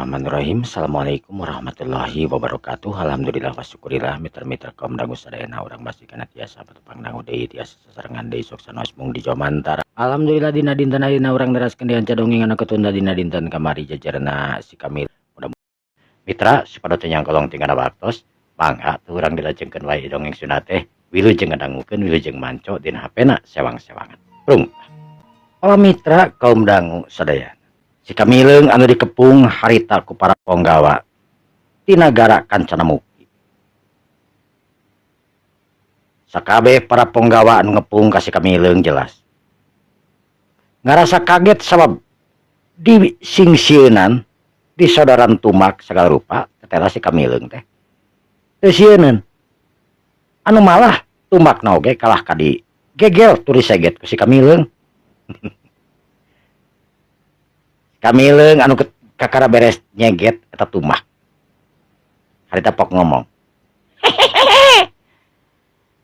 Bismillahirrahmanirrahim. Assalamualaikum warahmatullahi wabarakatuh. Alhamdulillah wa syukurillah, mitra-mitra kaum dangu sadayana, urang masih kana tiasa patepang dangu deui, tiasa sasarengan deui, sok sanaos mung di Jomantara. Alhamdulillah, dina dinten ayeuna urang neraskeun deui dongeng anu ketunda dina dinten kamari, jajarna si Kamil. Mudah mitra supados teu nyangkolong tinggal waktos, mangga tuh urang dilajengkeun wae dongeng Sunda teh. Wilujeng ngadangukeun, wilujeng manco dina HP-na sewang-sewangan. Prung. Para mitra kaum dangu sadayana. Si Kamileung anu dikepung harita ku para ponggawa ti nagara Kancana Mukti. Sakabeh para ponggawa anu ngepung ka si Kamileung jelas ngarasa kaget sabab di singsieunan, disodoran tumak segala rupa, tetela si Kamileung teh teu sieuneun, anu malah tumakna oge kalah ka di gegel turi seget ku si Kamileung. Kamileung anu kakara beres nyeget eta tumak harita pok ngomong,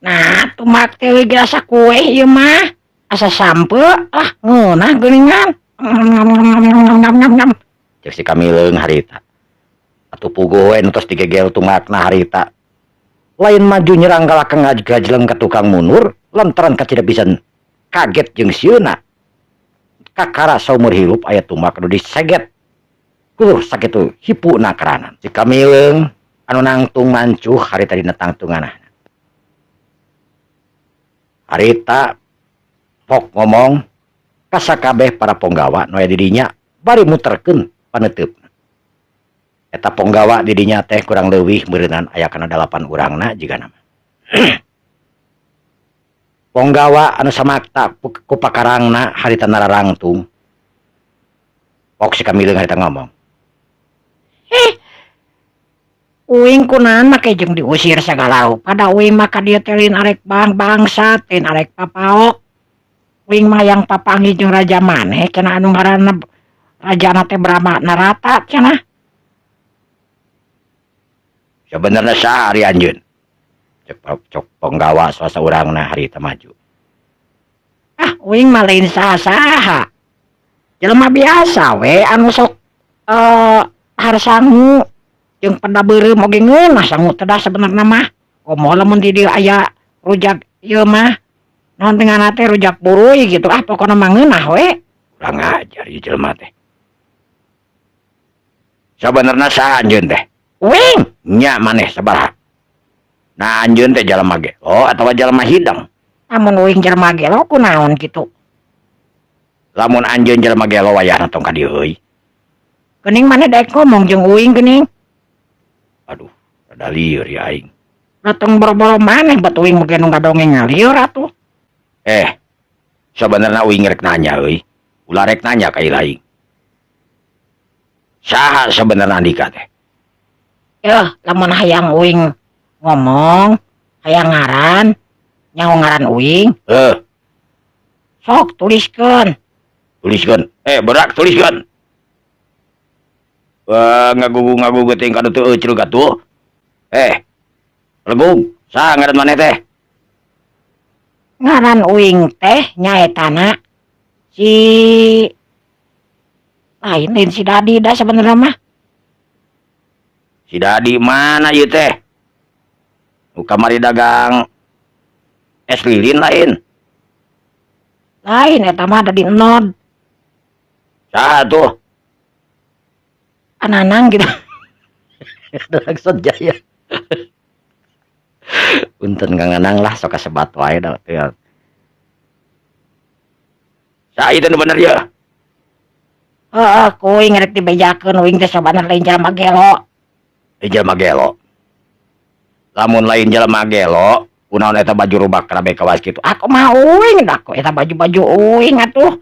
"Nah, tumak teh lagi asa kue ieu mah. Asa sampe lah, ngeunah geuningan. Ngam ngam ngam ngam." Cek si Kamileung harita. Atuh puguh we nu tos digegel tumakna harita, lain maju nyerang, kalah ka ngajleng ka tukang mundur lantaran kacida pisan kaget jeung sieuna. Kakara saumur hirup aya tumak anu diseget kuh sakitu hipuna karanan. Si Kamileung anu nangtung mancuh harita dina tangtunganana harita pok ngomong ka sakabeh para ponggawa nu aya di dinya bari muterkeun paneuteup. Eta ponggawa di dinya teh kurang leuwih meureunnan aya kana dalapan urangna jigana mah. Ponggawa anu samakta ku pakarangna harita nararangtung. Pok si Kamileung harita ngomong, "Eh, uing kunaon make jeung diusir sagala rupa? Da uing mah ka dieu teh lain arek bang bangsat, lain arek papaok. Uing mah hayang papanggih jeung raja maneh cenah, anu ngaranna rajana teh Brahma Narata cenah." "Sebenarnya saha ari anjeun?" cek cok ponggawa salah saurangna harita maju. "Ah, uing mah lain saha-saha. Jelema biasa we anu sok har sangu jeung peda beureum oge ngeunah sangu teh da sebenarna mah. Komo lamun di dieu aya rujak ieu mah, naon teh ngaranna teh, rujak buruy gitu, ah pokona mah ngeunah we." Kurang ajar ieu jelema teh. "Sabenerna saha anjeun teh?" "Uing." "Nya, maneh sabaraha? Nah, anjeun teh jalma gelo atawa jalma hideng?" "Lamun uing jelema gelo kunaon kitu?" "Lamun anjeun jelema gelo, wayahna tong ka dieu euy." "Geuning maneh daek ngomong jeung uing geuning." Aduh, rada lieur ya aing. Da tong boro-boro maneh, bat uing mah ge nu ngadongeng ngalieur atuh. Eh, sabenerna uing rek nanya euy. Ulah rek nanya ka aing. Saha sabenerna andika teh? "Yeuh, lamun hayang uing ngomong, hayang ngaran, nyaho ngaran uing, sok tuliskeun." Tuliskeun. Eh, berak tuliskeun. Wah, ngagugu-ngagugu teh kanu teu eucrug atuh. Eh, Legung, saha ngaran maneh teh? "Ngaran uing teh nyaetana si lain, lain si Dadi dah sebenarnya mah." Si Dadi mana ieu teh? Nu kamari dagang es lilin lain? "Lain, eta mah Dadi Enod." Saha tuh? Ananang gitu. Langsung jaya. Punten Kang Anang lah, sok kasebat wae da teu. Saha ieu teh nu bener ya? "Heeh, ku uing rek dibejakeun uing teh sabenerna lain jelema gelo." Eh, jelema gelo. Lamun lain jelema gelo, kunaon eta baju rubak karabe kawas kitu? "Aku mah uing dah kok eta baju-baju uing atuh."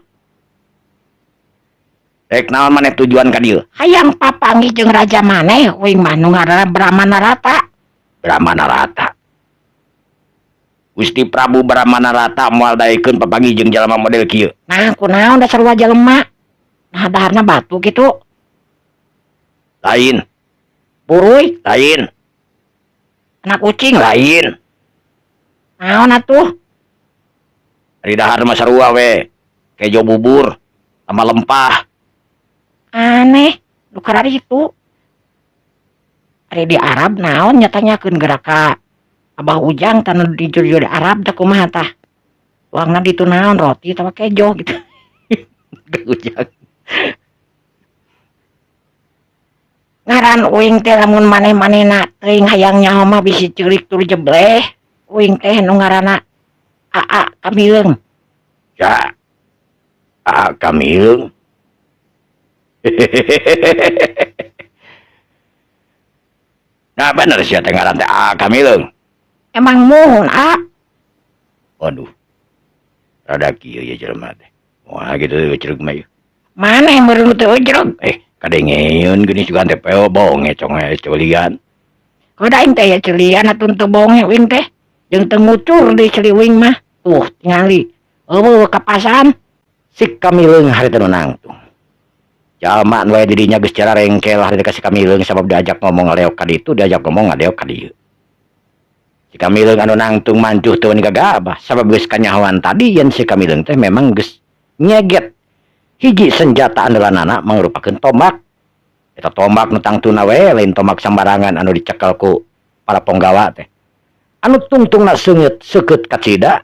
Rek naon maneh tujuan ka dieu? "Hayang papanggih jeung raja maneh uing mah, nu ngaranna Brahma Narata." Brahma Narata. Gusti Prabu Brahma Narata moal daekeun papanggih jeung jalma model kieu. "Nah, kunaon, da sarua jelema? Nah, daharna batu kitu?" Lain. "Buruy?" Lain. "Anak kucing?" Lain. "Naon atuh?" Ari dahar mah sarua we. Kejo bubur sama lempah. Aneh. Nu kararitu. Ari di Arab naon nya tanyakeun geura ka Abah Ujang tah nu di juru di Arab tah kumaha tah. Tuangna ditu naon roti atawa kejo gitu. Ujang. Ngaran uing teh lamun maneh-manehna teuing hayang nyaho mah bisi ceurik tur jebleh. Uing teh nu ngaranna Aa Kamileung. Ya. Aa Kamileung. Nah bener sia teh ngaran teh Aa Kamileung. Emang muhun A. Waduh. Rada kieu ye jelema teh. Wah gitu cereg mah ieu. Maneh meureun teu ujrug. Kadengeun geuning sugan teh peo bonge conge ceulian. Kuda aing teh ya ceulian atuh teu bonge uing teh. Jeung teu ngucur deui ceuli uing mah. Tuh tingali. Eueuh kapasan. Si Kamileung harita nu nangtung. Jalma nu aya di dinya geus cara rengkel harita ka si Kamileung sabab diajak ngomong ngaleok ka ditu, diajak ngomong ngaleok ka dieu. Si Kamileung anu nangtung mancuh teu gagabah sabab geus kanyahoan tadi yen si Kamileung teh memang geus nyeget hiji senjata andalanana mangrupakeun tombak. Eta tombak nu tangtuna we lain tombak sambarangan anu dicekel ku para ponggawa teh. Anu tungtungna seungeut seukeut kacida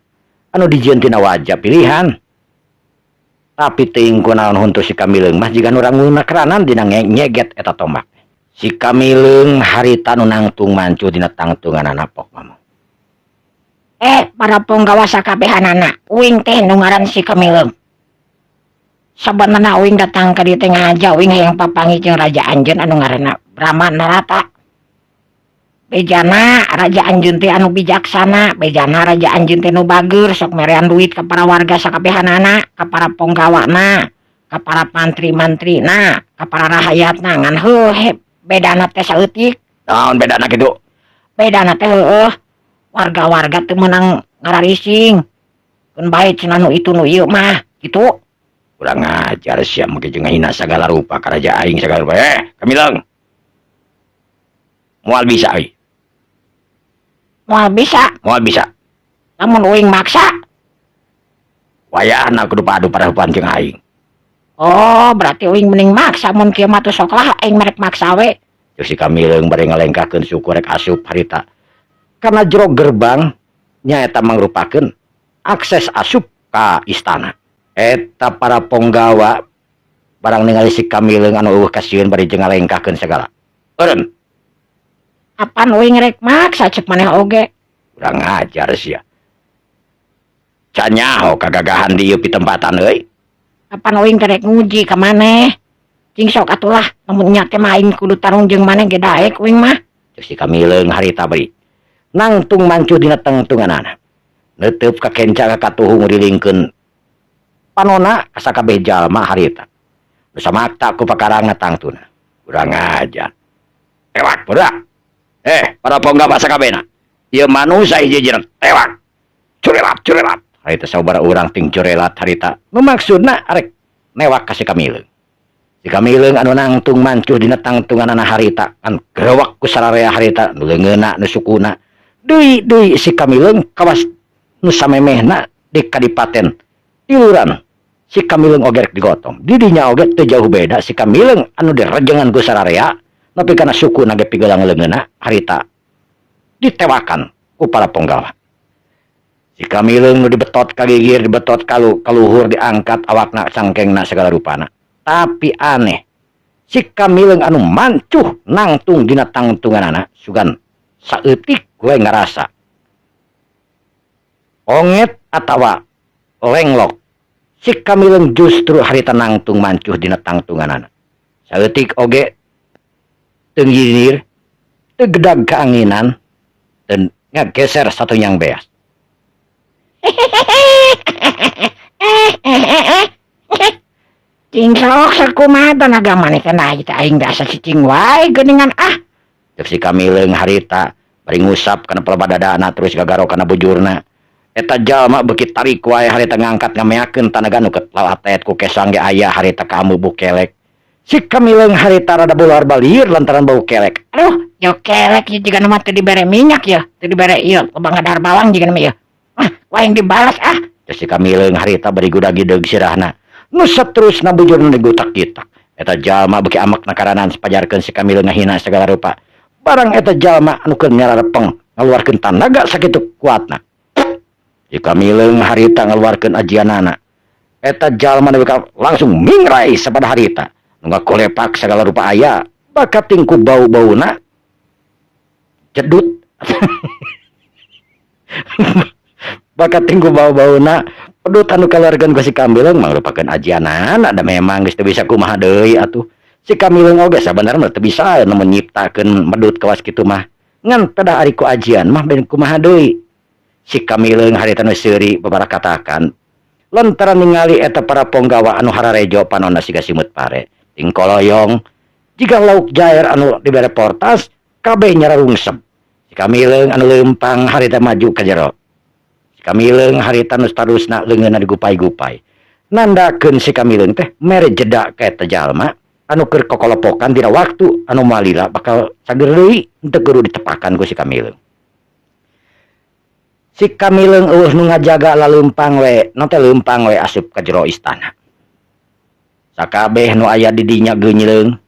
anu dijieun tina wajah pilihan. Tapi teuing kunaon huntu si Kamileung mah jiga nu ranguna keranan dina nyeget eta tombak. Si Kamileung harita nu nangtung mancu dina tangtunganana pok ngomong. Para ponggawa sakabehanana, uing teh nu ngaran si Kamileung. Sabenerna uing datang ka dieu teh ngaja uing hayang papanggih jeung raja anjeun anu ngaranna Brahma Narata. Bejana raja anjeun teh anu bijaksana, bejana raja anjeun teh nu bageur sok merean duit ka para warga sakabehanana, ka para ponggawana, ka para mantri-mantrina, ka para rahayatna ngan heuh bedana teh saeutik. Naon bedana kitu? Bedana teh heueuh warga-warga teu meunang ngararising. Keun bae cenah nu itu nu ieu mah kitu. Kurang ajar sia make jeung ngahina sagala rupa ka raja aing sagala rupa. Kamileung. Moal bisa euy. Moal bisa. Moal bisa. Lamun uing maksa. Wayahna kudu padu parahupan jeung aing. Oh, berarti uing mending maksa mun kieu mah teh sok lah aing merek maksa we. Terus si Kamileung bari ngalengkahkeun suku rek asup harita. Kana jero gerbang nyaeta mangrupakeun akses asup ka istana. Eta para ponggawa barang ningali si Kamileung anu eueuh kasieun bari jeung ngalengkahkeun sagala. Eureun. Apan uing rek maksa cek maneh oge. Kurang ajar sia. Can nyaho kagagahan di ieu pitempatan euy. Apan uing teh rek nguji ka maneh. Cing sok atulah lamun nya teh mah aing kudu tarung jeung maneh ge daek uing mah. Cek si Kamileung harita bari nangtung mancuh dina tengtunganana. Neuteup ka kenca ka katuhu ngurilingkeun panona ka sakabeh jalma harita. Nu samakta ku pakarangna tangtuna. Kurang ajar. Tewak budak. Para ponggawa sakabehna. Ieu manusa hiji-hijina tewak. Curelat, curelat. Harita sababaraha urang ting curelat harita. Nu maksudna arek newak ka si Kamileung. Si Kamileung anu nangtung mancuh dina tangtunganana harita kan gerewak ku sararea harita nu leungeunna nu sukuna. Deui-deui si Kamileung kawas nu samemehna di kadipaten tiluran. Si Kamileung oge rek digotong. Di dinya oge teu jauh beda si Kamileung anu direjengan ku sararea nepi kana sukuna ge pigelang leungeunna harita ditewakan ku para ponggawa. Si Kamileung nu dibetot ka gigir, dibetot ka luhur, diangkat awakna sangkengna segala rupana. Tapi aneh, si Kamileung anu mancuh nangtung dina tangtunganana sugan saeutik we ngarasa onget atawa lenglok. Si Kamileung justru harita nangtung mancuh dina tangtunganana. Saeutik oge teu nyinyir, teu gedag keanginan, dan ngageser satu yang beas. Cing sok sakumaha tanaga maneh teh nah ieu teh aing teh asa cicing wae geuningan ah. Ceuk si Kamileung harita bari ngusap kana pelebah dadana terus gagaro kana bujurna. Eta jalma beuki tarik wae harita ngangkat ngameakeun tanaga nu ketelatet ku kesang ge aya harita ka ameu kelek. Si Kamileung harita rada bular balir lantaran bau kelek. Aduh, yo kelek ieu jiga nu mah teu dibere minyak ya, teu dibere ieu lobang ngadahar bawang jiga nu mah ieu. Ah, wae dibalas ah. Ceuk si Kamileung harita bari gudag-gideg sirahna. Nu saterusna bujurna digutak-gitak. Eta jalma beuki amek nakaranan sapajarkeun si Kamileung ngahina sagala rupa. Barang eta jalma anu keur nyararepeng ngaluarkeun tanaga sakitu kuatna. Si Kamileung harita ngaluarkeun ajianana. Eta jalma nepi ka langsung mingrai sapada harita. Nu ngakolepak sagala rupa aya bakating ku bau-bauna jedut. Bakating ku bau-bauna pedut anu kaluarkeun ku si Kamileung mangrupakeun ajianana da memang geus teu bisa kumaha deui atuh. Si Kamileung oge sabenarna teu bisa nu nyiptakeun medut kawas kitu mah. Ngan pedah ari ku ajian mah beuh kumaha deui. Si Kamileung harita nu seuri babarakatakan lantaran ningali eta para ponggawa anu hararejo panonna siga simut pare. Tingkoloyong jiga lauk jair anu dibere portas kabeh nyararungsep. Si Kamileung anu leumpang harita maju ka jero. Si Kamileung harita nu tarusna leungeunna digupai-gupai. Nandakeun si Kamileung teh mere jeda ka eta jalma anu keur kokolopokan dina waktu anu malila bakal sageur deui henteu kudu ditepakan ku si Kamileung. Si Kamileung eueuh nu ngajaga laleumpang we, nu teh leumpang we asup ka jero istana. Sakabeh nu aya di dinya geunyileung.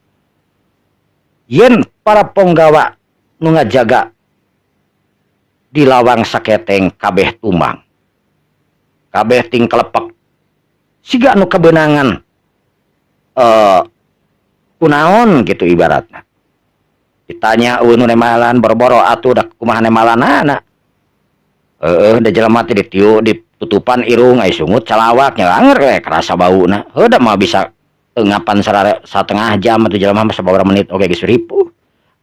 Yen para ponggawa nu ngajaga di lawang saketeng kabeh tumbang. Kabeh ting kelepek. Siga nu kabeunangan kunaon gitu ibaratna. Ditanya eueuh nu nemalan boro-boro atuh da kumaha nemalanana. Heeh da jelema teh ditiu ditutupan irung ai sungut calawak nya anger we karasa bauna. Heuh da mah bisa ngapan satengah jam atuh jelema mah sababaraha menit oge geus ripuh.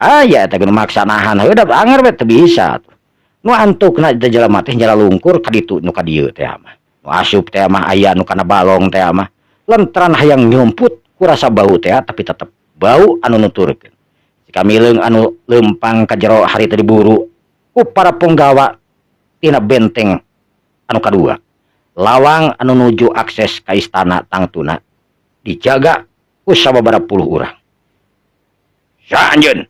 Aya eta geus maksa nahan heuh da anger we teu bisa atuh. Nu antukna teh jelema teh nyaralungkur ka ditu nu ka dieu teh mah. Nu asup teh mah aya nu kana balong teh mah. Lantaran hayang nyumput ku rasa bau teh tapi tetep bau anu nuturkeun. Si Kamileung anu leumpang ka jero harita diburu ku para ponggawa tina benteng anu kadua. Lawang anu nuju akses ka istana tangtuna dijaga ku sababaraha puluh urang. Sa anjeun?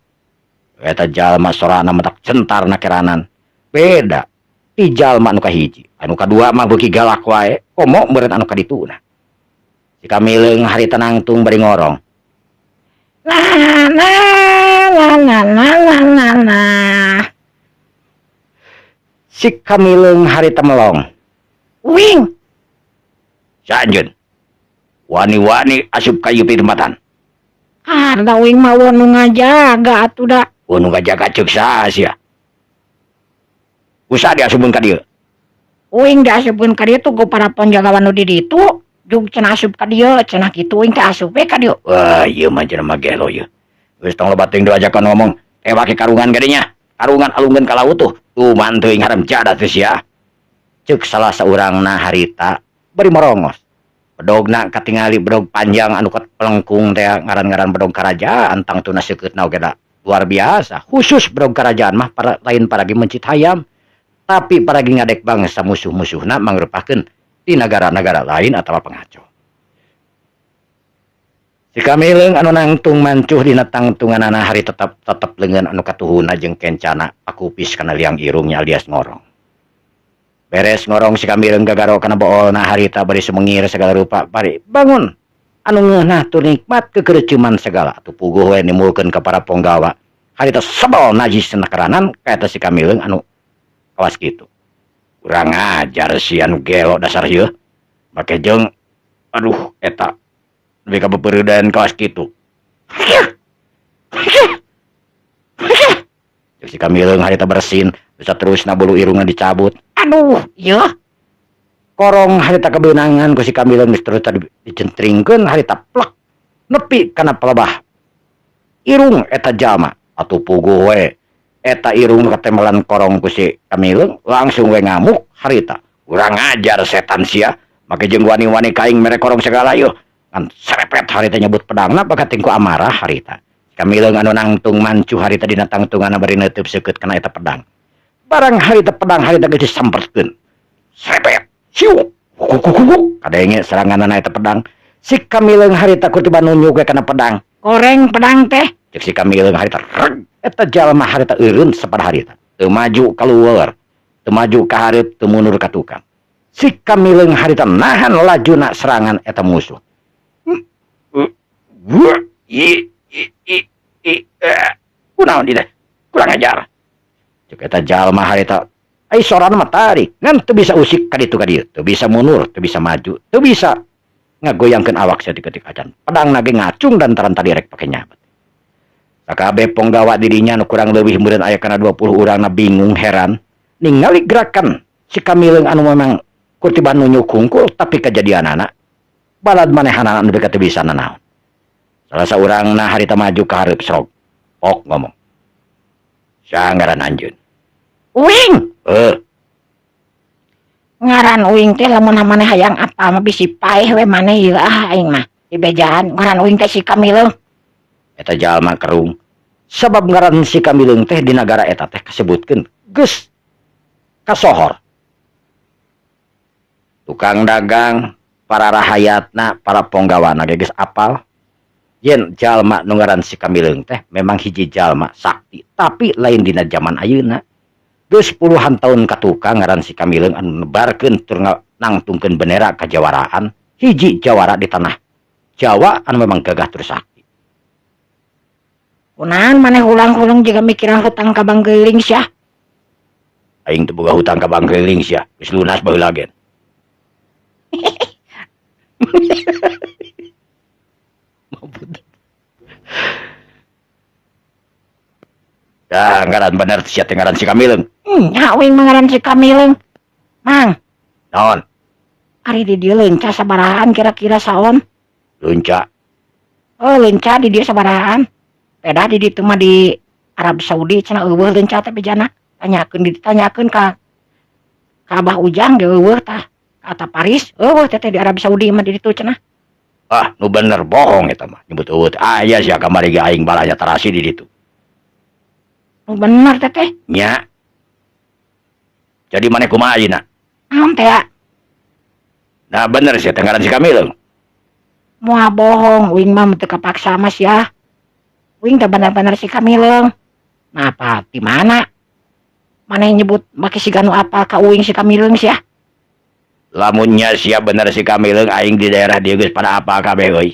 Eta jalma sorana matak centar nakeranan. Beda ti jalma anu kahiji. Anu kadua mah beuki galak wae, komo meureun anu kadituna. Si Kamileung harita nangtung bari ngorong. La la la la la la la la. Si Kamileung harita melong. Uing. Sa anjeun? Wani-wani asup ka ieu pitempatan. Ah, da uing mah nu ngajaga atuh da. Oh, nu ngajaga ceuk saha sia? Usaha diasupkeun ka dieu. Uing diasupkeun ka dieu tuh ku para penjagawan nu di ditu. Jug cenah asup ka dieu, cenah kitu uing teh asup we ka dieu. Wah, ieu mah jelema gelo ieu. Geus tong loba teuing diajakan ngomong, tewake karungan ka dinya. Karungan alungkeun ka laut tuh. Tuman teuing haram jadat teh sia. Ceuk salah saurangna harita bari morongos. Bedogna katingali bedog panjang anu pelengkung teh ngaran-ngaran bedog karajaan tangtuna seukeutna oge da luar biasa. Khusus bedog karajaan mah para lain paragi mencit hayam, tapi paragi ngadek bangsa musuh-musuhna mangrupakeun di negara-negara lain atawa pengaco. Si Kamileung anu nangtung mancuh dina tangtunganana hari tetep tetep leungeun anu katuhuna jeung kencana pakupis kana liang irungnya alias ngorong. Beres ngorong si Kamileung gagaro kana boolna harita bari sumengir segala rupa bari bangun anu ngeunah tur nikmat kekereuceuman segala atuh puguh we nimbulkeun ka para ponggawa. Harita sebel najis nakeranan ka eta si Kamileung anu kawas kitu. Kurang ajar si anu gelo dasar ieu. Make jeung aduh eta nepi ka bepeureudan kawas kitu. Si Kamileung harita bersin, bisa terusna bulu irungna dicabut. Aduh, ieu. Korong harita kebeunangan ku si Kamileung geus terus dicentringkeun harita plek nepi kana pelebah irung eta jalma. Atuh puguh we eta irung katempelan korong ku si Kamileung langsung we ngamuk harita. Kurang ajar setan sia, make jeung wani-wani kaing mere korong segala ieu. Ngan serepet harita nyebut pedangna bakating ku amarah harita. Kamileung anu nangtung mancuh harita dina tangtunganna bari neuteub seukeut kana eta pedang. Barang harita pedang harita geus disamperkeun. Serepet, siuk, kukukukuk, kadenge seranganana eta pedang. Si Kamileung harita kutiba nunjuk we kana pedang. Goreng pedang teh. Cek si Kamileung harita reg, eta jalma harita eureun sapada harita. Teu maju kaluar, teu maju ka hareup, teu mundur ka tukang. Si Kamileung harita nahan lajuna serangan eta musuh. Wah, i i i i eh. Kunaon di teh? Kurang ajar. Cek eta jalma harita ai sorana mah tarik ngan teu bisa usik ka ditu ka dieu, teu bisa mundur, teu bisa maju, teu bisa ngagoyangkeun awak saeutik-eutik acan. Pedangna ge ngacung lantaran tadi rek pake nyabet. Sakabeh ponggawa dirinya nu kurang leuwih meureun aya kana 20 urangna bingung heran ningali gerakan si Kamileung anu memang kurtiban nunyuk hungkul tapi kajadianana balad manehanana anu nepi ka teu bisa nanaon. Salah saurangna harita maju ka hareup srog pok ngomong. Saha ngaran anjeun? Uing. Heuh. Ngaran uing teh lamun maneh hayang apal mah bisi paeh we maneh ieu ah aing mah dibejaan ngaran uing teh si Kamileung. Eta jalma kerung. Sabab ngaran si Kamileung teh di nagara eta teh kasebutkeun geus kasohor. Tukang dagang, para rahayatna, para ponggawana ge geus apal yen jalma nu ngaran si Kamileung teh memang hiji jalma sakti tapi lain dina jaman ayeuna. Geus puluhan tahun katukang ngaran si Kamileung anu nebarkeun tur nangtungkeun bendera kajawaraan hiji jawara di tanah Jawa anu memang gagah tur sakti. Kunaon maneh hulang-huleng jiga mikiran hutang ka Bang Geuling sia? Aing teu boga hutang ka Bang Geuling sia, geus lunas baheula gen. Dah ngaran bener sia teh ngaran si Kamileung. Nya uing mah ngaran si Kamileung. Mang. Naon? Ari di dieu leunca sabarahaan kira-kira saon? Leunca. Oh, leunca di dieu sabarahaan. Pedah di ditu mah di Arab Saudi cenah eueuh leunca teh bejana. Tanyakeun ditanyakeun ka Abah Ujang ge eueuh tah. Ka Paris eueuh teh di Arab Saudi mah di ditu cenah. Ah, nu bener bohong eta mah nyebut eueuh teh. Aya sia kamari ge aing balanya tarasi di ditu. Nu bener teh teh. Nya. Jadi maneh kumaha ayeuna? Naon teh? Nah bener sia teh ngaran si Kamileung. Moal bohong uing mah teu kapaksa mah sia. Uing teh bener-bener si Kamileung. Nah apa di mana? Maneh nyebut make siga nu apal ka uing si Kamileung sia? Lamun nya sia bener si Kamileung aing di daerah dieu geus pada apal kabeh euy.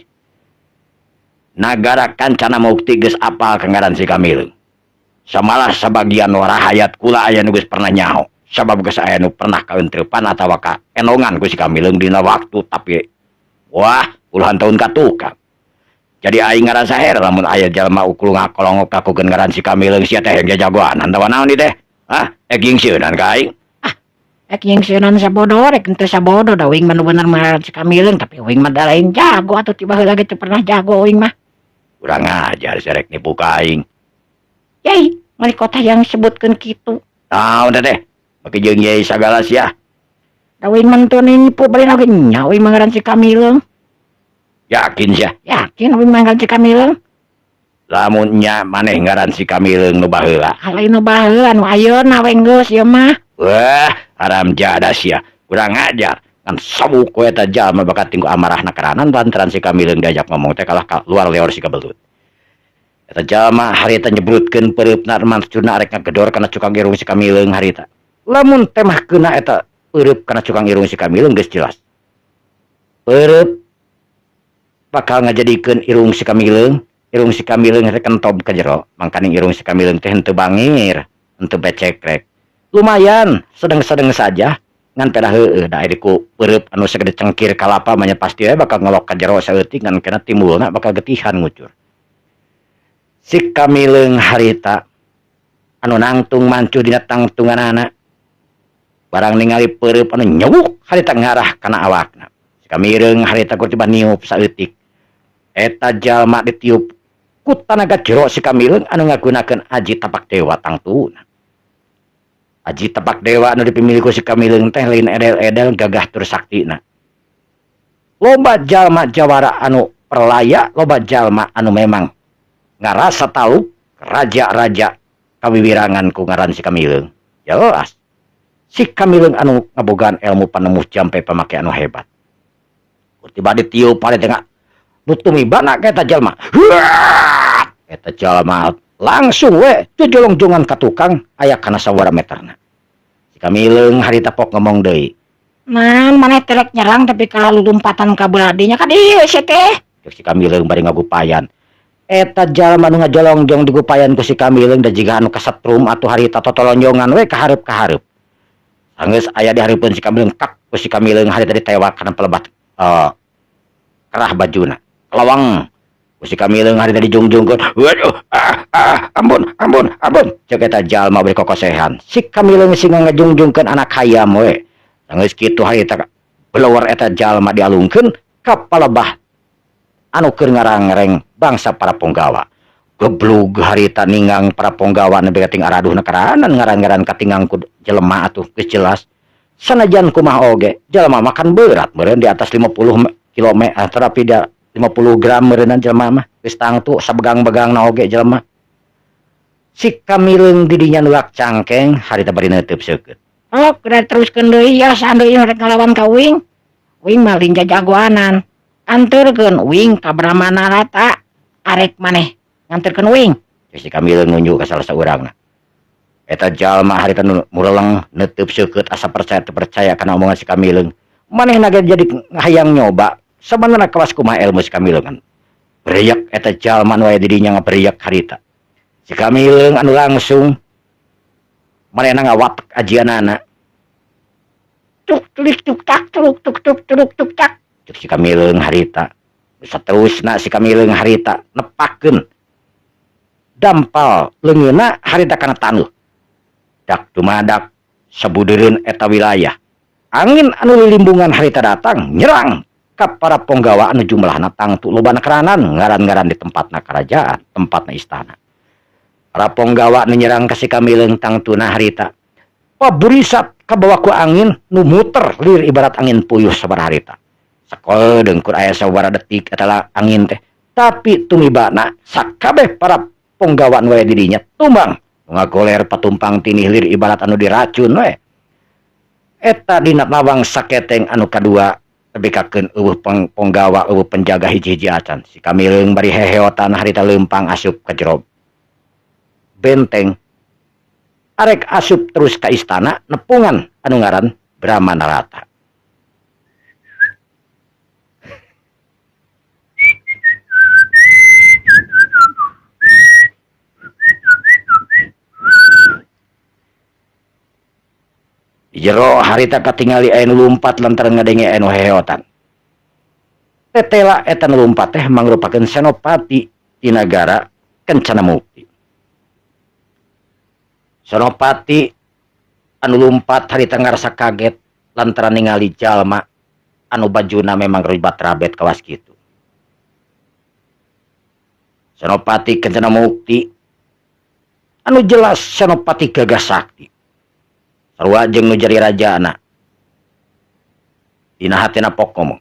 Nagara Kancana Mukti geus apal ka ngaran si Kamileung. Samalah sabagian warahayat kula aya nu geus pernah nyaho sabab geus aya nu pernah kaeunteupan atawa kaenongan ku si Kamileung dina waktu tapi wah puluhan tahun katukang. Jadi aing ngarasa heran lamun aya jalma ukul ngakolongok kakukeun ngaran si Kamileung sia teh hayang jajagoan atawa naon ieu teh? Hah, ek yingsieunan ka aing? Ah, ek yingsieunan sabodo rek henteu sabodo da uing mah nu bener ngaran si Kamileung tapi uing mah da lain jago atuh ti baheula ge teu pernah jago uing mah. Kurang ajar sia rek nipu ka aing. Yai, meuli kota yang sebutkeun kitu. Naon teh teh? Make jeung yai sagala sia. Da uing mah henteu nipu bari oge nya uing mah ngaran si Kamileung. Yakin sia? Yakin uing mah ngaran si Kamileung. Lamun nya maneh ngaran si Kamileung nu baheula. Ah, lain nu baheula nu ayeuna we geus ieu mah. Wah, haram jadah sia. Kurang ajar. Ngan sabuk we eta jalma bakat tinggu amarahna keranan lantaran si Kamileung diajak ngomong teh kalah ka luar leor si kabelut. Eta jalma harita nyebrutkeun peureupna maksudna arek ngagedor kana cukang irung si Kamileung harita. Lamun teh mah keuna eta peureup kana cukang irung si Kamileung geus jelas. Peureup bakal ngajadikeun irung si Kamileung, irung si Kamileung teh kentob ka jero, mangkaning irung si Kamileung teh henteu bangir, henteu becekrek. Lumayan, sedeng-sedeng saja ngan pedah heueuh da ari ku peureup anu sagede cengkir kalapa mah nya pasti we bakal ngelok ka jero saeutik ngan kena timbulna bakal getihan ngucur. Si Kamileung harita anu nangtung mancu dina tangtunganana barang ningali peureup anu nyewuk harita ngarah kana awakna. Si Kamileung harita kur tiba niup saeutik. Eta jalma ditiup ku tanaga jero si Kamileung anu ngagunakeun aji tapak dewa tangtuna. Aji tapak dewa anu dipimilih ku si Kamileung teh lain edel-edel gagah tur saktina. Loba jalma jawara anu perlaya, loba jalma anu memang ngarasa tahu raja-raja kawiwirangan ku ngaran si Kamileung. Jelas si Kamileung anu ngabogaan ilmu panemuh jampe pamake anu hebat. Tiba ditiup pada tengah nu tumibana ka eta jalma. Huat! Eta jalma langsung we jojolongjongan ka tukang aya kana sawara meterna. Si Kamileung harita pok ngomong deui. Naon maneh teh rek nyerang tapi kalah lulumpatan ka belah dinya ka dieu sia teh. Cek si Kamileung bari ngagupayan. Eta jalma nu ngajolongjong digupayan ku si Kamileung da jiga anu kasetrum atuh harita totolonjongan we ka hareup ka hareup. Sanggeus aya di hareupeun si Kamileung kak ku si Kamileung harita ditewak kana pelebah kerah bajuna. Lawang ku si Kamileung harita dijungjungkeun. Waduh, ah ah ampun ampun ampun. Cek eta jalma bari kokosehan. Si Kamileung sing ngajungjungkeun anak hayam we. Sanggeus kitu harita blower eta jalma dialungkeun ka palebah anu keur ngarangreng bangsa para punggawa. Geblug harita ninggang para punggawa nepi ka ting araduhna karanan ngaran-ngaran katinggang ku jelema atuh geus jelas. Sanajan kumaha oge jelema makan berat meureun di atas 50 kilometer tetapi dia 50 gram meureunna jelema mah geus tangtu sabegang-begangna oge jelema. Si Kamileung di dinya nulak cangkeng harita bari neuteub seukeut. Sok geura teruskeun deui ya sadeui rek ngalawan ka uing. Uing mah lain jajagoanan. Anterkeun uing ka Brahmana Rata arek maneh nganterkeun uing. Si Kamileung nunjuk ka salah saurangna. Eta jalma harita nu mureleng neuteub seukeut asa percaya teu percaya kana omongan si Kamileung. Manehna ge jadi hayang nyoba sabenerna kawas kumaha ilmu si Kamileung kan. Beriak eta jalma nu aya di dinya ngaberiak harita. Si Kamileung anu langsung manehna ngawatek ajianana. Tuk tulik tuk tak tuk tuk tuk tuk tuk tak. Cek si Kamileung harita. Saterusna si Kamileung harita nepakeun dampal leungeunna harita kana taneuh. Dak dumadak sabudereun eta wilayah. Angin anu lilimbungan harita datang nyerang ka para punggawa anu jumlahna tangtu lobana keranan ngaran-ngaran di tempatna kerajaan, tempatna istana. Para punggawa nu nyerang ka si Kamileung tangtuna harita. Paburisat kabawa ku angin nu muter lir ibarat angin puyuh sabaraha harita. Sakodeung kur aya sabaraha detik eta angin teh. Tapi tumibana sakabeh para punggawa nu aya di dinya tumbang. Ngagoler patumpang tinih lir ibarat anu diracun we. Eta dina lawang saketeng anu kadua tebikakeun eueuh punggawa eueuh penjaga hiji-hiji acan. Si Kamileung bari heheotan harita leumpang asup ka jero benteng. Arek asup terus ka istana nepungan anu ngaran Brahmana Rata. Di jero harita katingali aya nu lumpat lantaran ngadenge aya nu heheotan. Tetela eta nu lumpat teh mangrupakeun senopati di nagara Kencana Mukti. Senopati anu lumpat harita ngarasa kaget lantaran ningali jalma anu bajuna memang ribat rabet kawas kitu. Senopati Kencana Mukti anu jelas senopati gagah sakti. Sarua jeung nu jadi rajana. Dina hatina pok ngomong.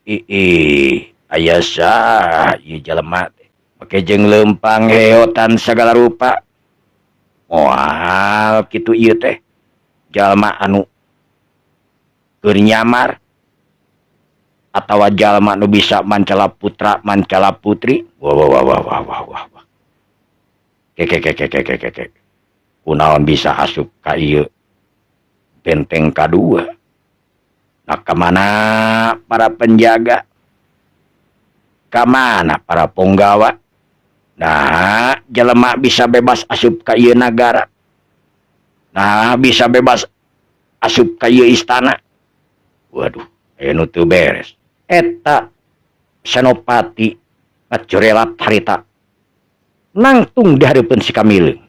Ih, aya sah ieu jelema teh. Make jeung leumpang heotan sagala rupa. Moal kitu ieu teh. Jalma anu keur nyamar atawa jalma nu bisa mancala putra, mancala putri. Wah wah wah wah wah wah wah. Ke ke ke ke ke ke ke. Kunaon bisa asup ka ieu benteng kadua. Nah, kamana para penjaga? Kamana para punggawa? Nah, jelema bisa bebas asup ka ieu nagara. Nah, bisa bebas asup ka ieu istana. Waduh, aya nu teu beres. Eta senopati ngacorelat harita nangtung di hareupeun si Kamileung.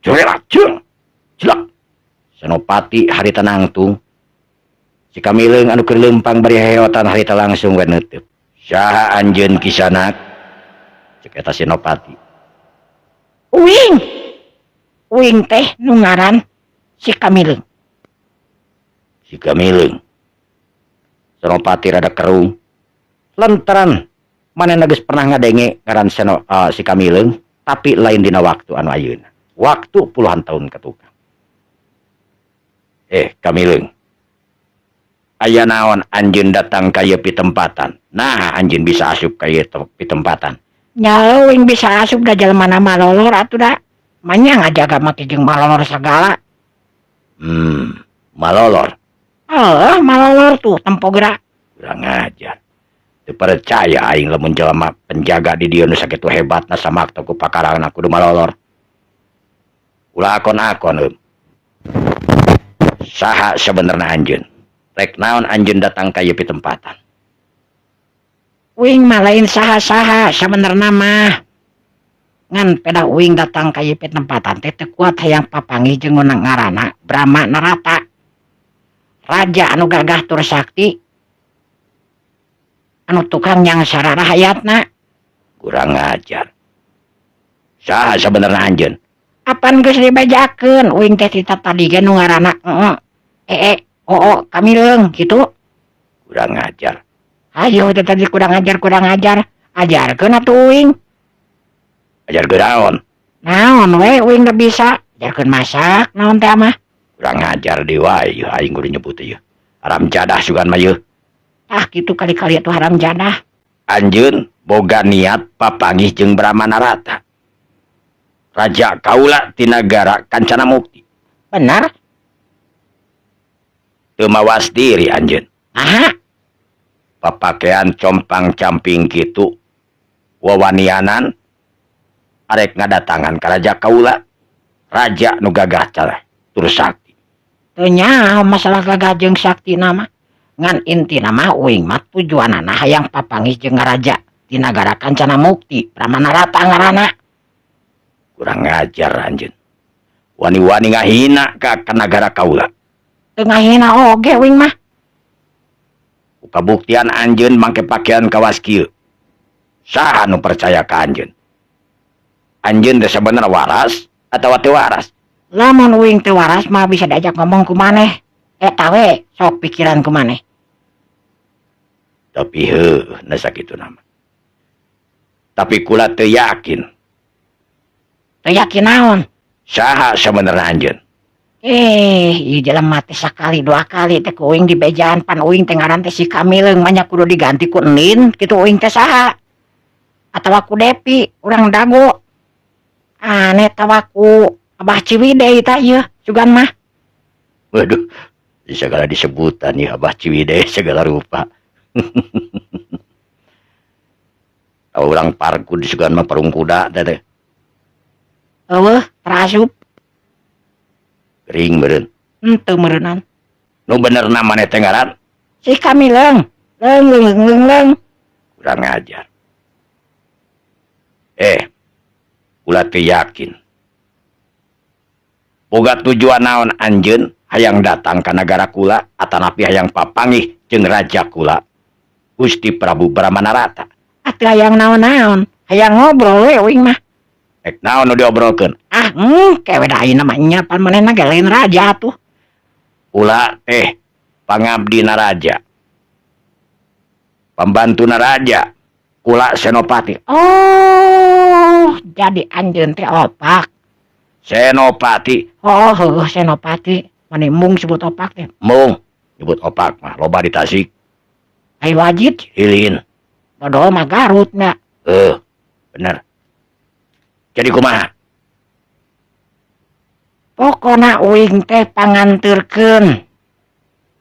Corelat jeung jelek. Senopati harita nangtung. Si Kamileung anu keur leumpang bari heheotan harita langsung we neuteub. Saha anjeun kisanak? Cek eta senopati. Uing. Uing teh nu ngaran si Kamileung. Si Kamileung. Senopati rada kerung. Lantaran manehna geus pernah ngadenge ngaran si Kamileung, tapi lain dina waktu anu ayeuna. Waktu puluhan tahun ketukang. Kamileung. Aya naon anjeun datang ka ieu pitempatan? Nah, anjeun bisa asup ka ieu pitempatan. Nya uing bisa asup da jelema na malolor atuh da. Manya ngajaga make jeung malolor sagala. Malolor. Heuh, malolor tuh tempo geura. Kurang ajar. Teu percaya aing lamun jelema penjaga di dieu nu sakitu hebatna samakta ku pakarangna kudu malolor. Ulah akon-akon eum. Saha sabenerna anjeun? Rek naon anjeun datang ka ieu pitempatan? Uing mah lain saha-saha sabenerna mah. Ngan pedah uing datang ka ieu pitempatan teh teu kuat hayang papanggih jeung nu ngaranna Brahma Narata. Raja anu gagah tur sakti anu tukang nyangsara rahayatna. Kurang ajar. Saha sabenerna anjeun? Apan geus dibejakeun uing teh ti tadi ge nu ngaranna heeh ee oo kamileung kitu. Kurang ajar. Hayo teh tadi kurang ajar kurang ajar. Ajarkeun atuh uing. Ajarkeun naon? Naon we uing teh bisa. Ajarkeun masak naon teh mah. Kurang ajar deui wae ieu aing kudu nyebut ieu. Haram jadah sugan mah ieu. Ah kitu kali-kali atuh haram jadah. Anjeun boga niat papanggih jeung Brahma Narata. Raja kaula ti nagara Kancana Mukti. Bener? Teu mawas diri anjeun. Aha. Papakean compang-camping kitu wawanianan arek ngadatangan ka raja kaula. Raja nu gagah cara tur sakti. Teu nyaho masalah gagah jeung saktina mah. Ngan intina mah uing mah tujuanana hayang papanggih jeung raja di nagara Kancana Mukti, Brahma Narata ngaranna. Kurang ajar anjeun. Wani-wani ngahina ka nagara kaula. Teu ngahina oge uing mah. Kabuktian anjeun make pakaian kawas kieu. Saha nu percaya ka anjeun? Anjeun teh sabenerna waras atawa teu waras? Lamun uing teu waras mah bisa diajak ngomong ku maneh. Eta we sok pikiran ku maneh. Tapi heuh na sakitu nama. Tapi kula teu yakin. Teu yakin naon? Saha sabenerna anjeun? Ieu jelema teh sakali dua kali teh ku uing dibejaan pan uing teh ngaran teh si Kamileung mah nya kudu diganti ku Enin kitu uing teh saha? Atawa ku Depi urang Dago. Aneh tawa ku Abah Ciwidey tah ieu sugan mah. Waduh, segala disebutan ya Abah Ciwidey segala rupa. Urang parkud sugan mah parung kuda teh teh. Eueuh, terasup. Gering meureun. Henteu meureunan. Nu benerna maneh teh ngaran? Si Kamileung. Leung leung leung leung. Kurang ajar. Ulah teu yakin. Boga tujuan naon anjeun hayang datang ka nagara kula atanapi hayang papanggih jeung raja kula Gusti Prabu Brahma Narata. Atuh hayang naon-naon, hayang ngobrol we uing mah. Rek naon nu diobrolkeun? Ah, kewe da ayeuna mah nya pan manehna ge lain raja atuh. Kula teh pangabdina raja. Pambantuna raja. Kula Senopati. Oh, jadi anjeun teh opak. Senopati. Oh, heuh Senopati. Mane mung sebut opak teh. Mung nyebut opak mah loba di Tasik. Ai wajib Hilin. Bodol mah Garut nya. Bener. Jadi kumaha? Pokona uing teh panganteurkeun.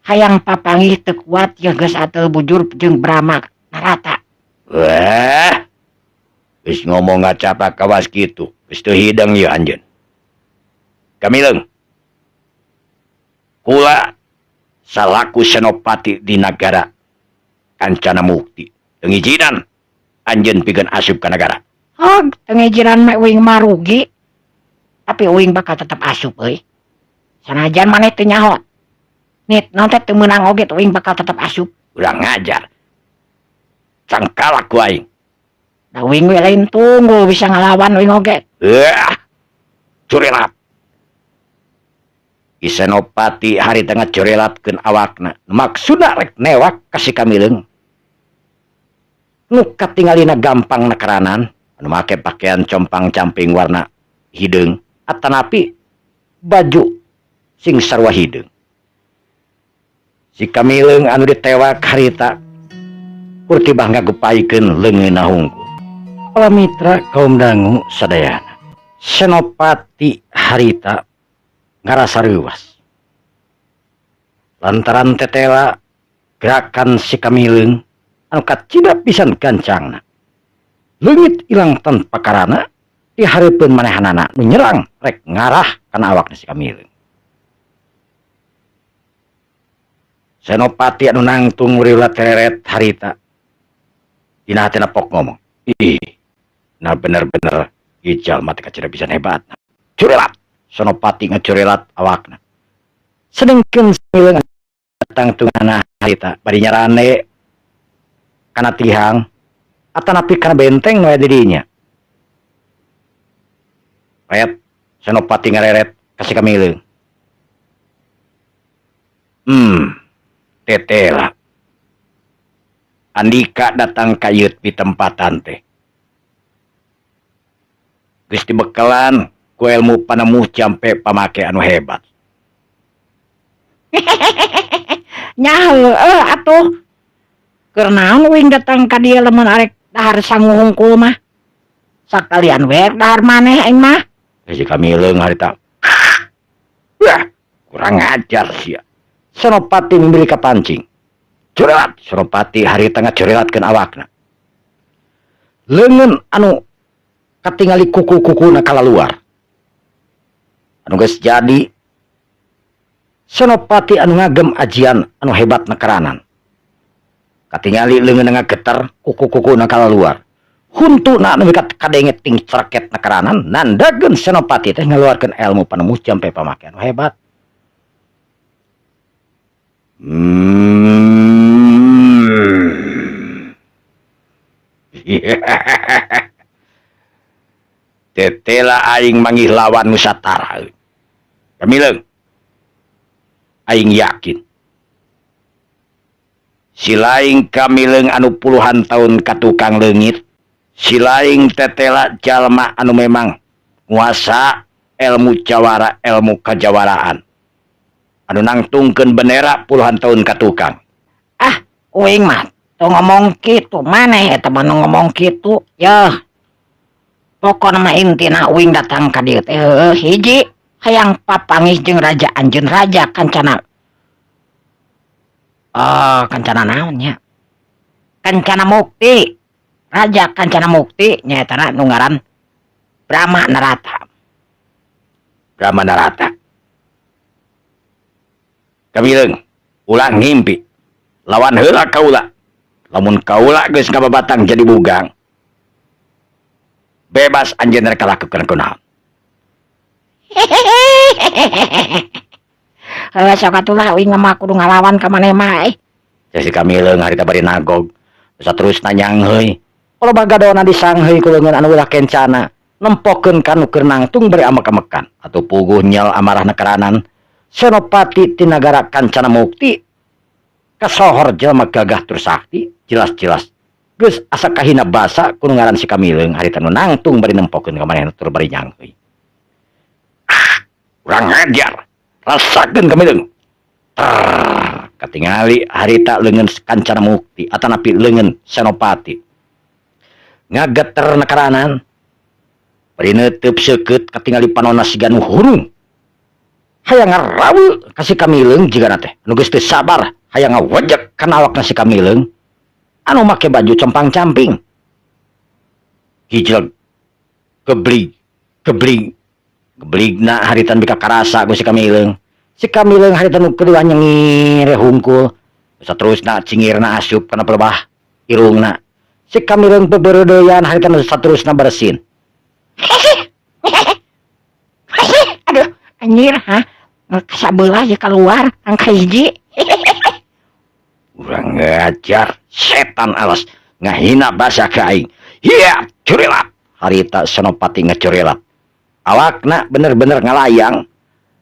Hayang papanggih teu kuat ye geus ateul bujur jeung Brahma Narata. Wah. Geus ngomong ngacapak kawas kitu, geus teu hideng ieu anjeun. Kamileung. Kula salaku Senopati di nagara Kancana Mukti. Teu ngijinan anjeun pikeun asup ka nagara. Hog, teu ngijinan mah uing mah rugi. Tapi uing bakal tetep asup euy. Sanajan maneh teu nyaho. Nit, naon teh teu meunang oge uing bakal tetep asup. Urang ngajar. Cangkalak ku aing. Da uing we lain tunggu bisa ngalawan uing oge. Curelat. Ki Senopati hari tengah curelatkeun awakna. Maksudna rek newak ka si Kamileung. Nu katingalina gampang nakaranan, anu make pakaian compang-camping warna hideung atanapi baju sing sarua hideung. Si Kamileung anu ditewak harita kurtibah ngagupaikeun leungeunna hungkul. Para mitra kaum dangu sadayana, Senopati harita ngarasa reuwas. Lantaran tetela gerakan si Kamileung Anu kacida pisan gancangna. Leungit ilang tanpa karana di hareupeun manehanana nu nyerang rek ngarah kana awakna si Kamileung. Senopati anu nangtung riula tereret harita. Dina hatina pok ngomong, ih, nah bener-bener ieu jalma teh kacida pisan hebat. Curelat, Senopati ngacurelat awakna. Sedengkeun Kamileung tangtunganna harita bari nyarane kana tihang atanapi kana benteng nu aya di dinya. Ret, Senopati ngareret ka si Kamileung. Tetela. Andika datang ka ieu pitempatan teh. Geus dibekelan ku ilmu panemu jampe pamake anu hebat. Nya heueuh atuh. Keur naon uing datang ka dieu lamun arek dahar sangu hungkul mah. Sakalian we dahar maneh aing mah. Si Kamileung harita. Wah, kurang ajar sia. Senopati mimili kapancing. Curelat, Senopati harita ngacurelatkeun awakna. Leungeun anu katingali kuku-kukuna kalaluar. Anu geus jadi Senopati anu ngagem ajian anu hebat nekeranan. Katingali leungeun ngageter kuku-kukuna kalaluar. Huntuna anu kadenge ting cerket nekeranan nandageun Senopati teh ngaluarkeun ilmu panemu jampe pamake anu hebat. Tetela aing manggih lawan Nusantara. Kamileung. Aing yakin. Silaing Kamileung anu puluhan tahun katukang leungit, silaing tetela jalma anu memang nguasa ilmu jawara, ilmu kajawaraan. Anu nangtungkeun bendera puluhan tahun katukang. Ah, uing mah teu ngomong kitu, maneh eta mah nu ngomong kitu. Yeuh. Pokona mah intina uing datang ka dieu teh heueuh hiji hayang papanggih jeung raja anjeun raja kancana. Oh, kancana naon nya? Kancana Mukti. Raja Kancana Mukti nyaeta nu ngaran Brahma Narata. Brahma Narata. Kamileung ulah ngimpi. Lawan heula kaula. Lamun kaula geus ngababatang jadi bugang. Bebas anjeun rek kalakukeun kunaon. Heuh sok atuh lah uing mah kudu ngalawan ka maneh mah euy. Si Kamileung harita bari nagog. Saterusna nyangheui. Loba gadona disangheui ku leungeun anu ulah kencana. Nempokeun ka nu keur nangtung bari amek-amekan. Atuh puguh nyel amarahna keranan. Senopati ti nagara Kancana Mukti kasohor jelema gagah tur sakti jelas-jelas geus asa kahina basa ku nu ngaran si Kamileung harita nu nangtung bari nempokeun ka manehna tur bari nyangheui. Ah, urang ngajar rasakeun Kamileung. Trrr, katingali harita leungeun Kancana Mukti atanapi leungeun Senopati ngageter nakaranan bari neuteub seukeut katingali panonna siga nu hurung. Hayang ngarawe ka si Kamileung jigana teh nu geus teu sabar hayang ngawejek kana awakna si Kamileung anu make baju compang-camping. Hijleg geblig geblig gebligna harita bika karasa ku si Kamileung. Si Kamileung harita nu kedua nyengir hungkul saterusna cingirna asup kana pelebah irungna. Si Kamileung bebereudeyan harita nu saterusna bersin. Aduh anjir ha sabelah je keluar angka hiji. Urang ngajar setan alas ngahina basa ka aing. Hiya curilat harita Senopati ngecurilat. Awakna bener-bener ngalayang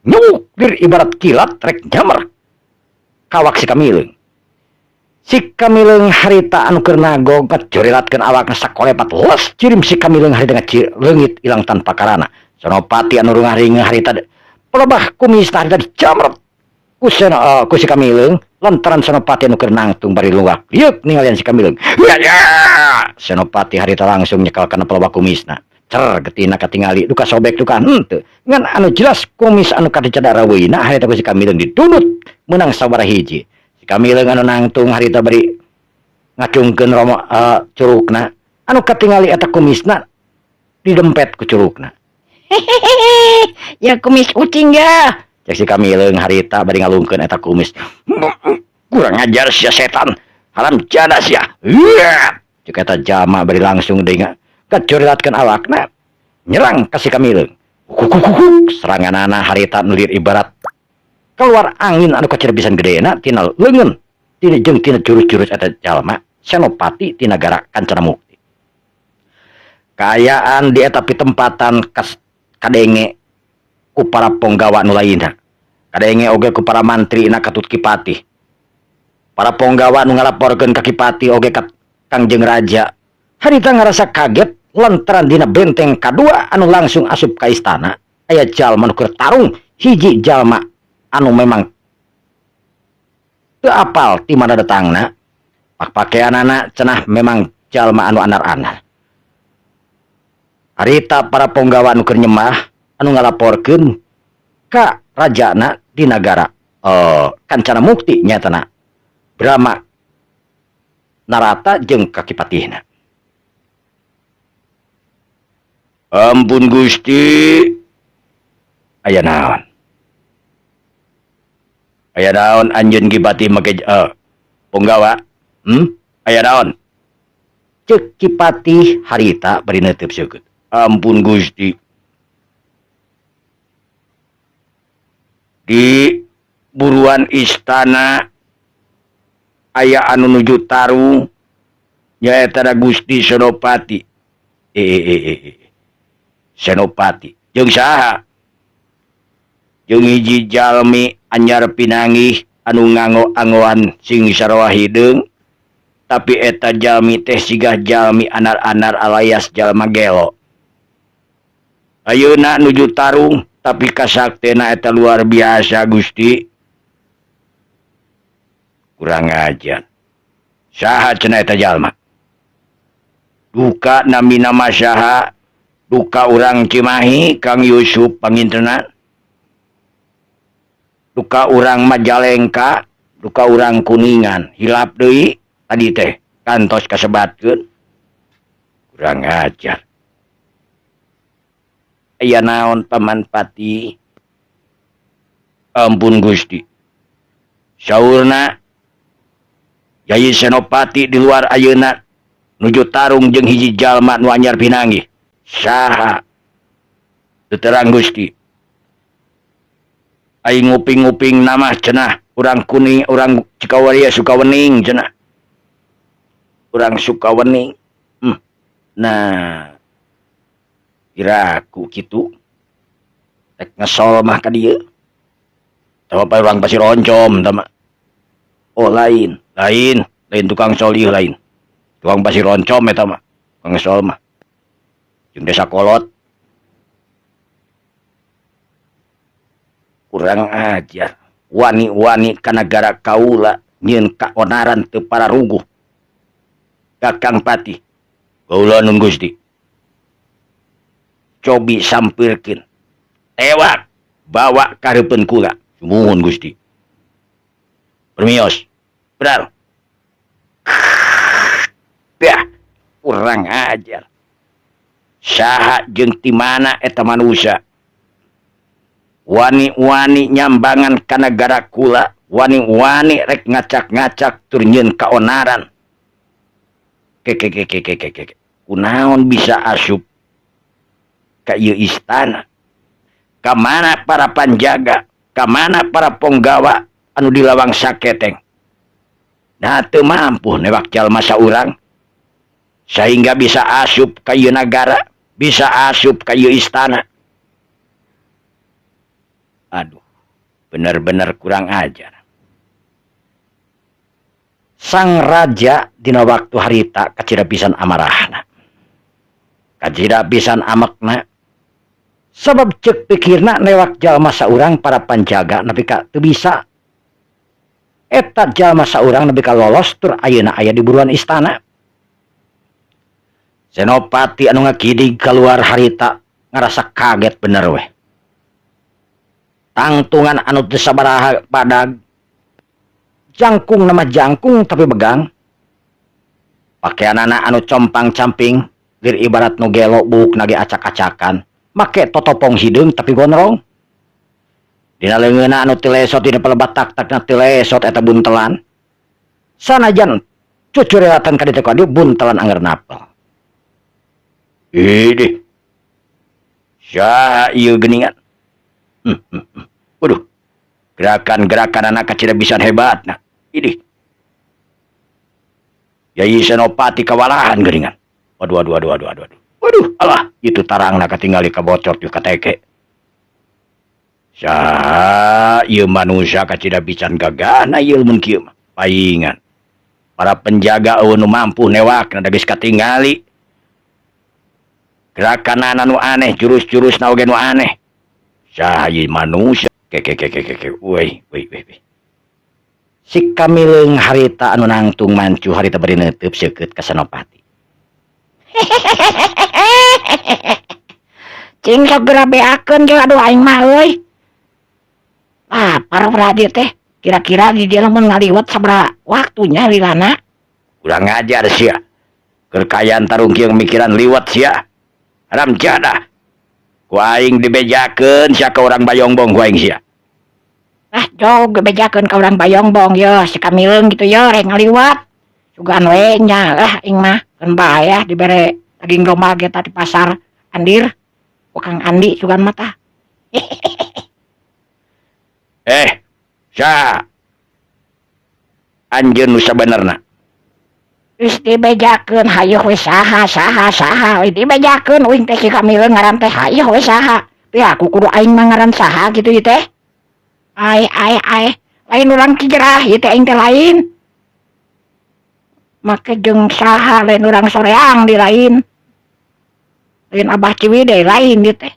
nyukir ibarat kilat rek nyamer kawak si Kamileung. Si Kamileung harita anu keur nagog ngecurilatkeun awakna sakolepat les cirim si Kamileung harita leungit ilang tanpa karana. Senopati anu rungah-ringah harita pelebah kumis harita dicamret ku si Kamileung lantaran Senopati anu keur nangtung bari lunggak lieuk ningalian si Kamileung. Ya, ya. Senopati harita langsung nyekel kana pelebah kumisna. Cer getina katingali duka sobek duka henteu. Ngan anu jelas kumis anu kadicada raweuina harita ku si Kamileung didunut meunang sabaraha hiji. Si Kamileung anu nangtung harita bari Ngacungkeun romo curugna anu katingali eta kumisna didempet ku curugna. Hehehe, ya kumis ucing ya. Cek si Kamileung harita bari ngalungkeun eta kumis. Kurang ajar sia setan, haram jada sia. Cek eta jalma bari langsung deui kacurilatkeun awakna nyerang ka si Kamileung. Seranganana harita nulir ibarat keluar angin anu kacir pisan gedena tina leungeun tina jeung tina jurus-jurus eta jalma Senopati ti nagara Kancana Mukti. Kaayaan di eta pitempatan kadenge ku para ponggawa nu lainna. Kadenge oge ku para mantrina katut Ki Patih. Para ponggawa nu ngalaporkeun ka Ki Patih oge ka Kangjeng Raja. Harita ngarasa kaget lantaran dina benteng kadua anu langsung asup ka istana aya jalma nu keur tarung, hiji jalma anu memang teu apal ti mana datangna, pakpakeanana cenah memang jalma anu anar-anar. Harita para ponggawa anu keur nyemah anu ngalaporkeun ka rajana di nagara Kancana Mukti nyatana Brahma Narata jeung ka Ki Patihna. Ampun Gusti, aya naon? Aya naon anjeun Ki Patih make ponggawa? Aya naon? Ceuk Ki Patih harita bari neuteub seukeut. Ampun Gusti. Di buruan istana aya anu nuju tarung nyaeta da Gusti Senopati. Senopati jeung saha? Jeung hiji jalmi anyar pinanggih anu nganggo-anggoan sing sarua hideung, tapi eta jalmi teh sigah jalmi anar-anar alias jalma gelo. Ayeuna nuju tarung tapi kasaktena eta luar biasa Gusti. Kurang ajar. Saha cenah eta jalma? Duka namina mah saha? Duka urang Cimahi Kang Yusuf pangintena. Duka urang Majalengka, duka urang Kuningan. Hilap deui tadi teh kantos kasebatkeun. Kurang ajar. Aya naon Paman Pati? Ampun Gusti. Saurna Yai Senopati di luar ayeuna nuju tarung jeung hiji jalma nu anyar pinanggih. Saha? Teu terang Gusti. Aing nguping-nguping nama cenah urang kuning, urang Cikawaria Sukawening cenah. Urang Sukawening. Nah, kiraku kitu. Rek ngesol mah ka dieu. Tama pa urang Pasir Oncom tama. Oh lain, lain, lain tukang sol ieu lain. Tukang Pasir Oncom eta mah, tukang ngesol mah. Jeung desa kolot. Kurang ajar. Wani-wani ka nagara kaula nyieun kaonaran teu pararuguh. Kakang Patih. Kaula nun Gusti. Cobi sampirkeun. Tewak bawa ka hareupeun kula. Sumuhun Gusti. Permios. Benar. Dah, kurang ajar. Saha jeung ti mana eta manusia? Wani-wani nyambangan ka nagara kula, wani-wani rek ngacak-ngacak tur nyieun kaonaran. Kekekekekekeke. Kunaon bisa asup ka ieu istana? Ka mana para panjaga? Ka mana para ponggawa anu di lawang saketeng? Nah, teu mampu newak jalma saurang sehingga bisa asup ka ieu nagara, bisa asup ka ieu istana. Aduh, bener-bener kurang ajar. Sang raja dina waktu harita kacida pisan amarahna, kacida pisan amekna, sabab ceuk pikirna newak jalma saurang para panjaga nepi ka teu bisa. Eta jalma saurang nepi ka lolos tur ayeuna aya di buruan istana. Senopati anu ngakidig keluar harita ngarasa kaget bener weh. Tangtungan anu teu sabaraha badag, jangkung nama jangkung tapi begang. Pakaianana anu compang-camping lir ibarat nu gelo buukna ge acak-acakan make totopong hideung tapi gondrong. Dina leungeunna anu teu lesot dina pelebat tak-takna teu lesot eta buntelan. Sanajan cucurelatan ka ditu ka dieu buntelan angger napel. Idih. Saha ieu geuningan? Waduh. Gerakan-gerakan anak kacida pisan hebatna. Idih. Yai Senopati kawalahan geuningan. Waduh waduh waduh waduh waduh. Waduh, alah, itu tarangna katingali kabocor di kateke. Saha ieu manusia kacida pisan gagahna ieu mun kieu mah. Paingan. Para penjaga eueuh nu mampu newakna da geus katingali. Gerakanana nu aneh, jurus-jurusna oge nu aneh. Saha ieu manusia? Ke ke ke ke ke ke. Woi, woi woi woi. Si Kamileung harita anu nangtung mancu harita bari neuteub seukeut ka Senopati. Cing sok geura beakeun ge aduh aing mah euy. Lapar berarti teh. Kira-kira di dia lamun ngaliwet sabaraha waktunya lilana. Kurang ajar sia. Keur kaayaan tarung kieu mikiran liwet sia. Haram jadah. Ku aing dibejakeun sia ka urang Bayongbong ku aing sia. Ah jauh gebejakeun ka urang Bayongbong ye si Kamileung gitu ye rek ngaliwat. Sugan we nya lah aing mah keun bae ah dibere daging domba ge tah di pasar Andir. Ku Kang Andi sugan mah tah. Saha? Anjeun nu sabenerna. Geus dibejakeun hayeuh we saha saha saha we dibejakeun uing teh si Kamileung ngaran teh hayeuh we saha. Piraku kudu aing mah ngaran saha kitu ieu teh. Ai ai ai lain urang Ki Jerah ieu teh aing teh lain. Make jeung saha lain urang Soreang di lain. Lain Abah Ciwidey lain ieu teh.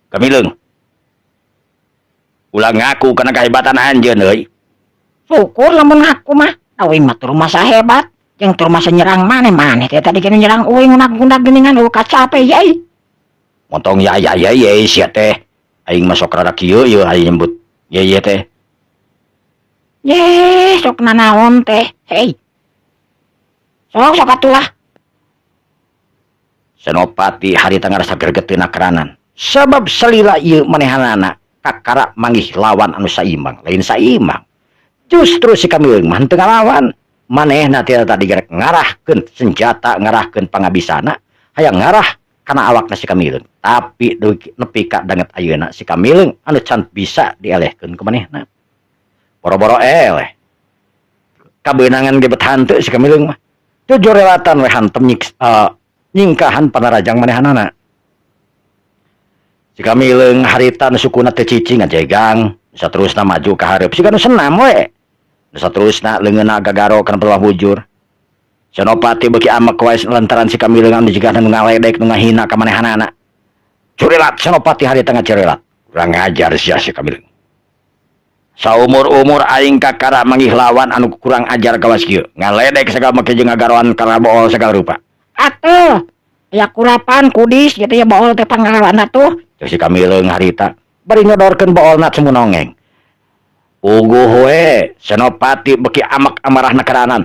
Kamileung. Ulah ngaku kana kahebatan anjeun euy. Syukur lamun ngaku mah. Da uing mah teu rumasa hebat, jeung teu rumasa nyerang maneh maneh teh tadi ge nyerang uing unag-unag geuningan eueuh kacape yai. Montong ya ya ya ye sia teh. Aing mah sok rada kieu ieu aing nyebut ye ye teh. Ye sok nanaon teh. Hei. Sok sok atuh lah. Senopati harita ngarasa gregeteuna keranan. Sabab salila ieu manehanana kakara manggih lawan anu saimbang, lain saimbang. Justru si Kamileung mah henteu ngalawan. Manehna teh tadi gerek ngarahkeun senjata, ngarahkeun pangabisana, hayang ngarah kana awakna si Kamileung. Tapi nepi ka danget ayeuna si Kamileung anu can bisa dielehkeun ku manehna. Boro-boro eleh. Kabeunangan ge bet hanteu si Kamileung mah. Jojorelatan we hantem nyingkahan panarajang manehanana. Si Kamileung harita nu sukuna teu cicing ngajegang, saterusna maju ka hareup siga nu senam we. Nu saterusna leungeunna gagaro kana peluang bujur. Senopati beuki amek wae lantaran si Kamileung anu jigana nu ngaledek nu ngahina ka manehanana. Curilat Senopati harita ngacurilat. Kurang ajar sia si Kamileung. Saumur-umur aing kakara manggih lawan anu kurang ajar kawas kieu. Ngaledek sagala make jeung ngagaroan kana bool sagala rupa. Atuh, aya kurapan kudis gitu ya bool teh pangarawana tuh. Cek si Kamileung harita bari nyodorkeun boolna semu nongeng. Puguh we Senopati beuki amek amarahna karanan.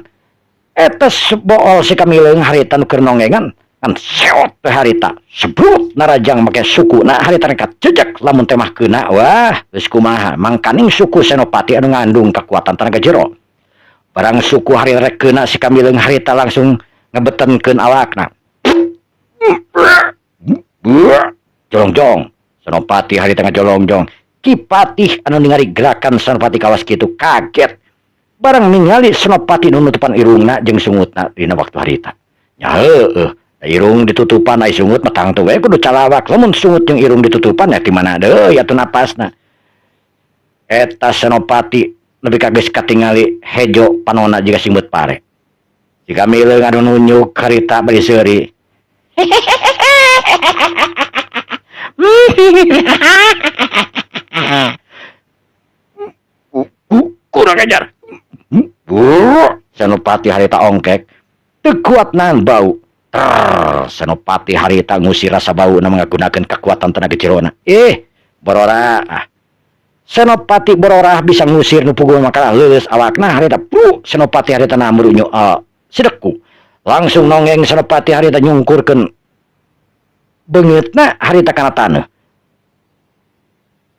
Eta bool si Kamileung harita nu keur nongengan ngan seot teh harita. Sebrut narajang make sukuna harita nekat jejak lamun teh mah keuna wah geus kumaha mangkaning suku Senopati anu ngandung kekuatan tenaga jero. Barang suku harita rek keuna si Kamileung harita langsung ngebetenkeun awakna. Jolongjong Senopati harita ngajolongjong. Ki Patih anu ningali gerakan Senopati kawas kitu kaget. Barang ningali Senopati nu nutupan irungna jeung sungutna dina waktu harita. Nya heueuh, irung ditutupan ai sungut mah tangtu we kudu calawak. Lamun sungut jeung irung ditutupan ya ti mana deui atuh napasna. Eta Senopati nepi ka geus katingali hejo panona jiga simbut pare. Si Kamileung anu nunjuk harita bari seuri. Kurang ajar. Senopati harita ongkek. Teu kuat nahan bau. Ter, Senopati harita ngusir rasa bau na menggunakan kekuatan tenaga jerona. Borora. Senopati borora bisa ngusir nu puguh maka leuleus awakna harita. Puh, Senopati harita namrunyu Sideku. Langsung nonggeng Senopati harita nyungkurkeun beungeutna harita kana taneuh.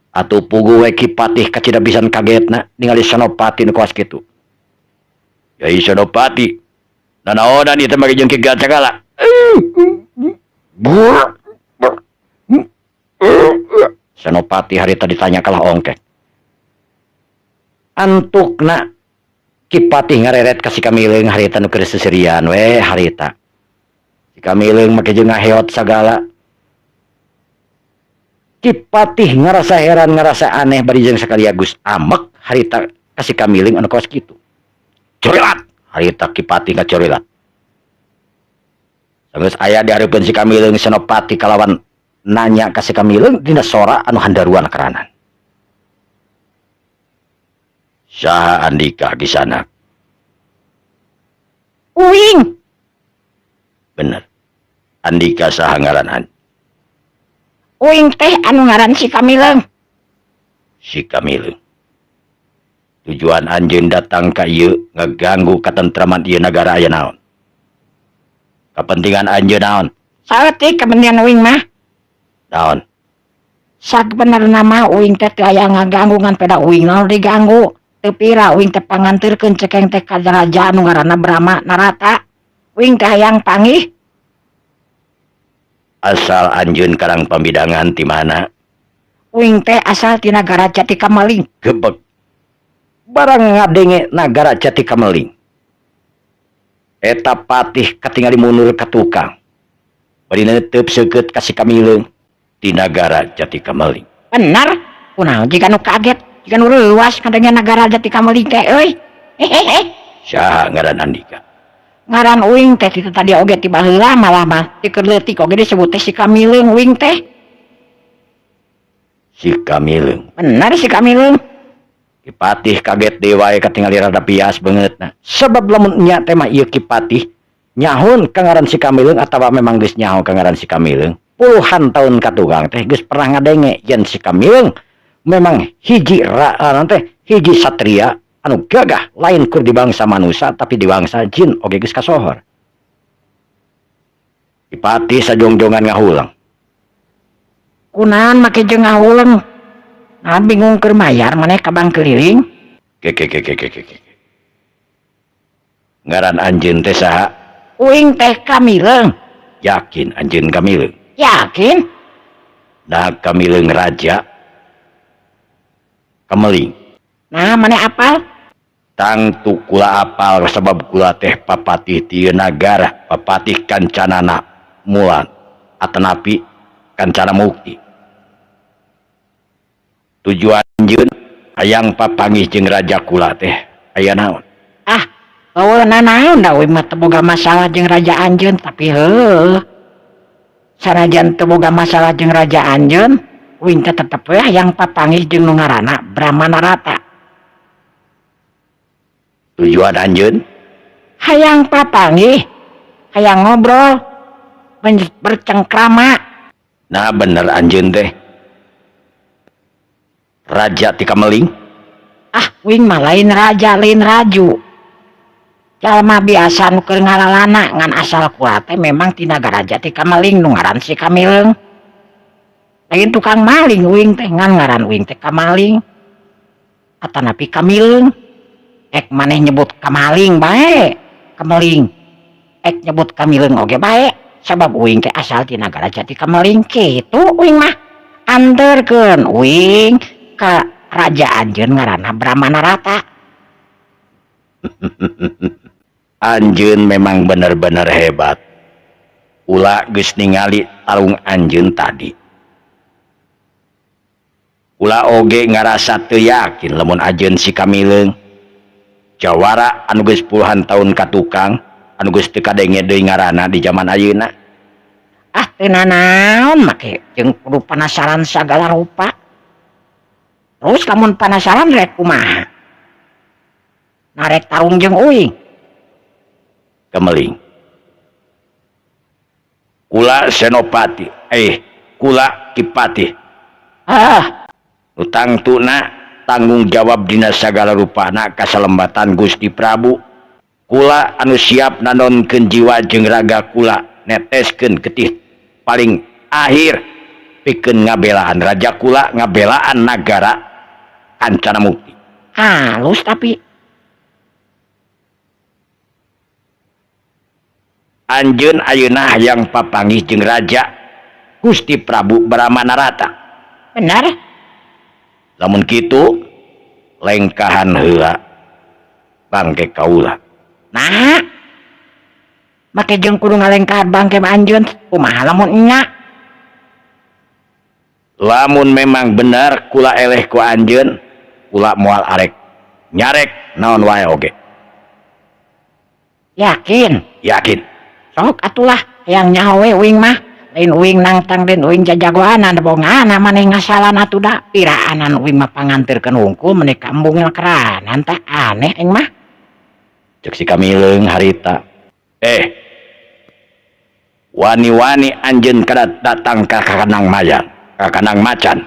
Atuh puguh we Ki Patih kacida pisan kagetna ningali Senopati nu kawas kitu. Yai Senopati, nanaonan ieu teh make jeung Ki Gad sagala. Senopati harita ditanya kalah ongkek. Antukna Ki Patih ngareret ka si Kamileung harita nu keur seserian we harita. Si Kamileung make jeung ngaheot sagala. Ki Patih ngarasa heran, ngarasa aneh bari jeung sakaliagus amek harita ka si Kamileung anu kawas kitu. Corilat harita Ki Patih ngacorilat. Sanggeus aya di hareupeun si Kamileung, Senopati kalawan nanya ka si Kamileung dina sora anu handaruan karanan. Saha andika di sana? Uing. Bener. Andika saha ngaran? Uing teh anu ngaran si Kamileung. Si Kamileung. Tujuan anjeun datang ka ieu ngaganggu katentraman ieu nagara aya naon? Kepentingan anjeun naon? Saeutik kepentingan uing mah. Naon? Sabenerna mah uing teh teu aya ngaganggu ngan peda uing naon diganggu. Teu pira uing teh panganterkeun cekeng teh ka raja anu ngaranna Brahma Narata. Uing teh hayang panggih. Asal anjeun karang pamidangan ti mana? Uing teh asal ti nagara Jati Kameling. Gebeg. Barang ngadenge nagara Jati Kameling. Eta patih katingali mundur ka tukang. Bari neuteup seukeut ka si Kamileung ti nagara Jati Kameling. Bener. Kunaon jiga nu kaget, jiga nu reuas ngadenge nagara Jati Kameling teh euy. Hehehe. Saha ngaran andika? Ngaran uing teh ti tadi oge ti baheula malah mah ti keur leutik oge disebut teh si Kamileung uing teh. Si Kamileung. Bener si Kamileung. Ki Patih kaget deui wae katingali rada bias beungeutna. Sebab lamun nya teh mah ieu Ki Patih nyahun ka ngaran si Kamileung atawa memang geus nyaho ka ngaran si Kamileung. Puluhan tahun katukang teh geus pernah ngadenge yen si Kamileung memang hiji teh hiji satria anu gagah lain kur di bangsa manusia tapi di bangsa jin oge geus kasohor. Ki Patih sajongjongan ngahulang. Kunaon make jeung ngahuleng? Nah, bingung keur mayar maneh ka bank keliling. Ke ke ke ke ke ke. Ngaran anjeun teh saha? Uing teh Kamileung. Yakin anjeun Kamileung? Yakin. Nah, Kamileung raja Kameling. Nah, maneh apal? Tangtu kula apal sebab kula teh papatih ti nagara, papatih kancanana mulan atanapi kancana mukti. Tujuan anjeun hayang papanggih jeung raja kula teh aya naon? Ah, eueuh nanaon da uing mah teu boga masalah jeung raja anjeun tapi heueuh. Sanajan teu boga masalah jeung raja anjeun, uing teh tetep we hayang papanggih jeung nu ngaranna Brahma Narata. Tujuan anjeun? Hayang papanggih, hayang ngobrol, bercengkrama. Nah bener anjeun teh. Raja ti Kameling? Ah, uing mah lain raja, lain raju. Jalma biasa nu keur ngalalana ngan asal kula teh memang ti nagara Jati Kameling nu ngaran si Kamileung. Lain tukang maling uing teh ngan ngaran uing teh Kamaling. Atanapi Kamileung. Ek maneh nyebut Kamaling bae, Kameling. Ek nyebut Kamileung oge bae, sabab uing teh asal ti nagara Jati Kameling kitu uing mah. Anterkeun uing ka raja anjeun ngaranna Brahma Narata. Anjeun memang bener-bener hebat. Ula geus ningali tarung anjeun tadi. Ula oge ngarasa teu yakin lamun anjeun si Kamileung. Jawara anu geus puluhan tahun ka tukang, anu geus teu kadenge deui ngaranna di zaman ayeuna. Ah, teu nanaon make jeung kudu panasaran sagala rupa. Terus lamun panasaran rek kumaha? Narek tarung jeung uing. Kemeling. Kula Senopati, kula Kipati. Ah, nu tangtuna tanggung jawab dina sagala rupana kasalembatan Gusti Prabu. Kula anu siap nanonkeun jiwa jeung raga kula neteskeun getih paling akhir pikeun ngabelaan raja kula ngabelaan nagara Kancana Mukti. Halus tapi anjeun ayeuna hayang papanggih jeung raja Gusti Prabu Bramanarata. Benar? Lamun kitu lengkahan heula bangke kaula. Nah, make jeung kudu ngalengkahan bangke anjeun kumaha lamun nya? Lamun memang bener kula eleh ku anjeun, kula moal arek nyarek naon wae oge. Yakin? Yakin. Sok atulah hayang nyaho we uing mah. Lain uing nangtang den uing jajagoanan bongan maneh ngasalan atuh da piraanan uing mah panganterkeun hungkul meni kambung keranan tah aneh aing mah. Cek si Kamileung harita. Wani-wani anjeun kada datang ka kandang mayang, ka kandang macan.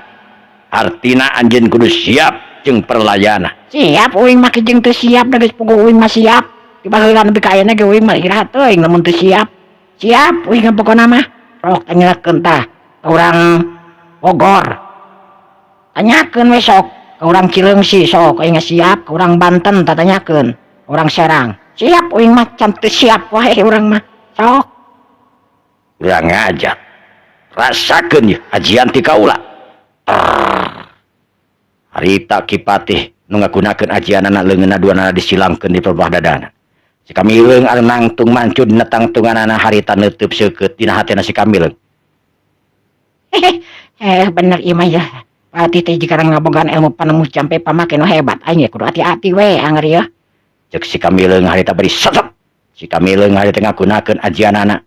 Artina anjeun kudu siap jeung perlayana. Siap uing mah jeung teu siap da geus puguh uing mah siap. Di baheula nepi ka ayeuna ge uing mah iraha teuing lamun teu siap. Siap uing pokona mah. Sok tanyakeun tah ka urang Bogor. Tanyakeun we sok ka urang Cileungsi sok aing siap, ka urang Banten tah tanyakeun. Urang Serang. Siap uing mah can teu siap wae urang mah. Sok. Urang ngajar. Rasakeun ye ajian ti kaula. Harita Ki Patih nu ngagunakeun ajianana leungeunna duanana disilangkeun di perbah dadana. Si Kamileung anu nangtung mancu dina tangtunganana harita neuteub seukeut dina hatena si Kamileung. Bener ieu mah ya. Patih teh jika ngabogaan ilmu panemu jampe pamake nu hebat aing kudu hati-hati we anger ieu. Cek si Kamileung harita bari sesep. Si Kamileung harita ngagunakeun ajianana.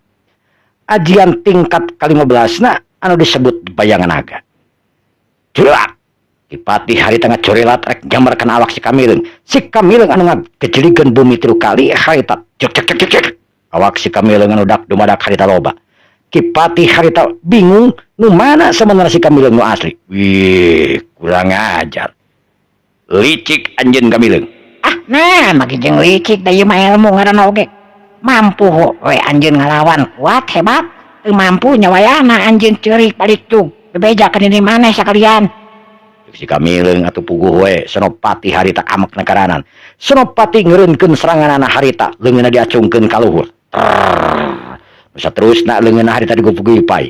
Ajian tingkat ka-15na anu disebut bayangan naga. Jelas Ki Patih harita ngacorelat rek nyambarkeun awak si Kamileung. Si Kamileung anu ngagejeligeun bumi 3 kali harita cek cek cek cek cek. Awak si Kamileung anu dak dumadak harita loba. Ki Patih harita bingung nu mana sebenarnya si Kamileung nu asli. Wih, kurang ajar. Licik anjeun Kamileung. Ah, nah, maki jeung licik da ieu mah ilmu ngaranna oge. Mampu we anjeun ngalawan kuat hebat. Teu mampu nyawayana anjeun ceurik balik jug. Bebeja ka nini maneh sakalian. Si Kamileung atuh puguh we Senopati harita amek nakaranan. Senopati ngeureunkeun seranganana harita leungeunna diacungkeun ka luhur. Saterusna leungeunna harita digupuguipai.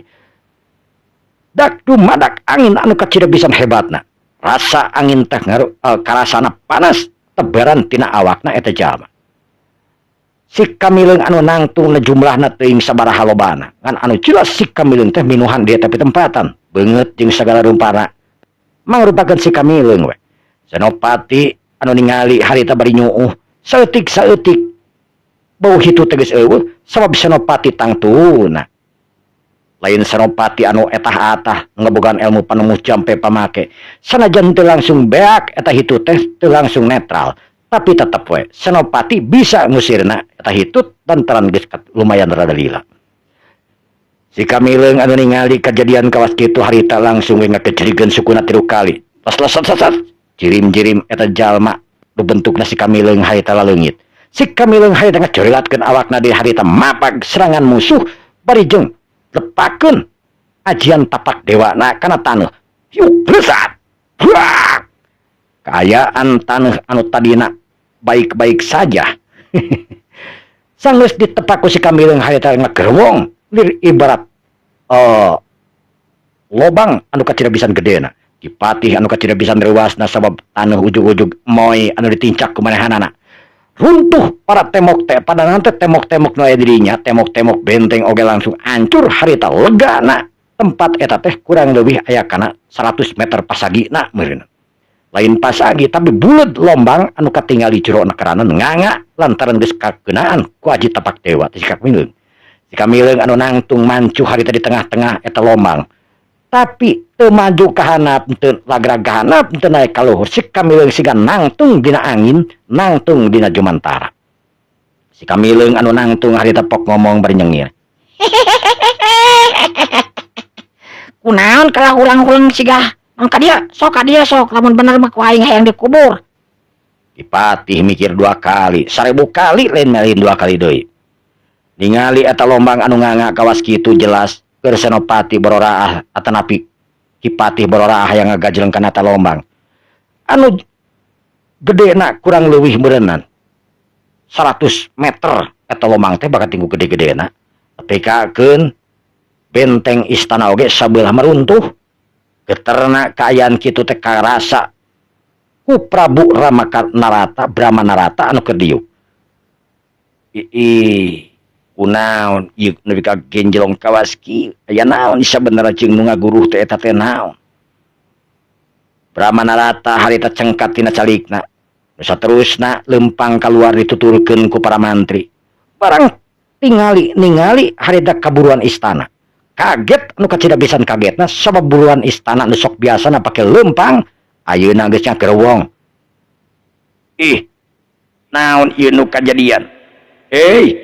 Dak dumadak angin anu kacida pisan hebatna. Rasa angin teh ngaruh karasana panas tebaran tina awakna eta jalma. Si Kamileung anu nangtung jumlahna teuing sabaraha lobana. Ngan anu jelas si Kamileung teh minuhan dia tapi tempatan. Beungeut jeung sagala rumpana. Mangrupakeun si Kamileung we. Senopati anu ningali harita bari nyuuh saeutik-saeutik bau hitu teh geus eueuh sabab Senopati tangtuna. Lain Senopati anu etah-atah ngebogaan ilmu panemu jampe pamake. Sanajan teu langsung beak eta hitu teh teu langsung netral, tapi tetep we Senopati bisa ngusirna eta hitut lantaran geus lumayan rada lila. Si Kamileung anu ningali kejadian kawas kitu harita langsung we ngakejeligeun sukuna 3 kali. Las las las las. Jirim-jirim eta jalma nu bentukna si Kamileung harita laleungit. Si Kamileung harita ngacorilatkeun awakna di harita mapag serangan musuh bari jeung lepakeun ajian tapak dewana kana taneuh. Yuk blesat. Buak. Kaayaan taneuh anu tadina baik-baik saja. Sanggeus ditepak ku si Kamileung harita ngagerwong lir ibarat lobang anu kacida pisan gedena. Ki Patih anu kacida pisan reuasna sabab taneuh ujug-ujug moy anu ditincak ku manehanana. Runtuh para temok teh pada nanti temok-temok nu aya di dinya, temok-temok benteng oge langsung hancur harita legana. Tempat eta teh kurang leuwih aya kana 100 meter pasagina meureun. Lain pasagi tapi buleud lombang anu katingali jero nakaranan nganga lantaran geus kakeunaan ku aji tapak dewa teh si Kamileung. Si Kamileung anu nangtung mancu harita di tengah-tengah eta lombang. Tapi teu maju ka handap, teu lagrag ka handap, teu naik ka luhur. Si Kamileung siga nangtung dina angin, nangtung dina jumantara. Si Kamileung anu nangtung harita pok ngomong bari nyengir. Kunaon kalah ulang-ulang siga? Mangka dia sok ka dia sok lamun bener mah ku aing hayang dikubur. Ki Patih mikir dua kali, 1000 kali lain lain dua kali deui. Ningali eta lombang anu nganga kawas kitu jelas keur Senopati bororaah atanapi Ki Patih bororaah hayang ngagajleng kana eta lombang. Anu gedena kurang leuwih meureunnan 100 meter eta lombang teh bakat tinggu gede-gedena. Tepikakeun benteng istana oge sabelah meruntuh. Geterna kaayaan kitu teh karasa ku Prabu Ramaka Narata Brahma Narata anu keur diuk. Ih, kunaon ieu nepi ka genjlong kawas kieu? Aya naon sabenerna jeung nu ngaguruh teh eta teh naon? Brahma Narata harita cengkat tina calikna. Nu saterusna lempang kaluar dituturkeun ku para mantri. Barang tingali ningali harita kaburuan istana. Kaget anu kacida pisan kagetna sabab buruan istana nu sok biasana pake lempang ayeuna geus nya gerewong. Ih, naon ieu nu kajadian? Hei,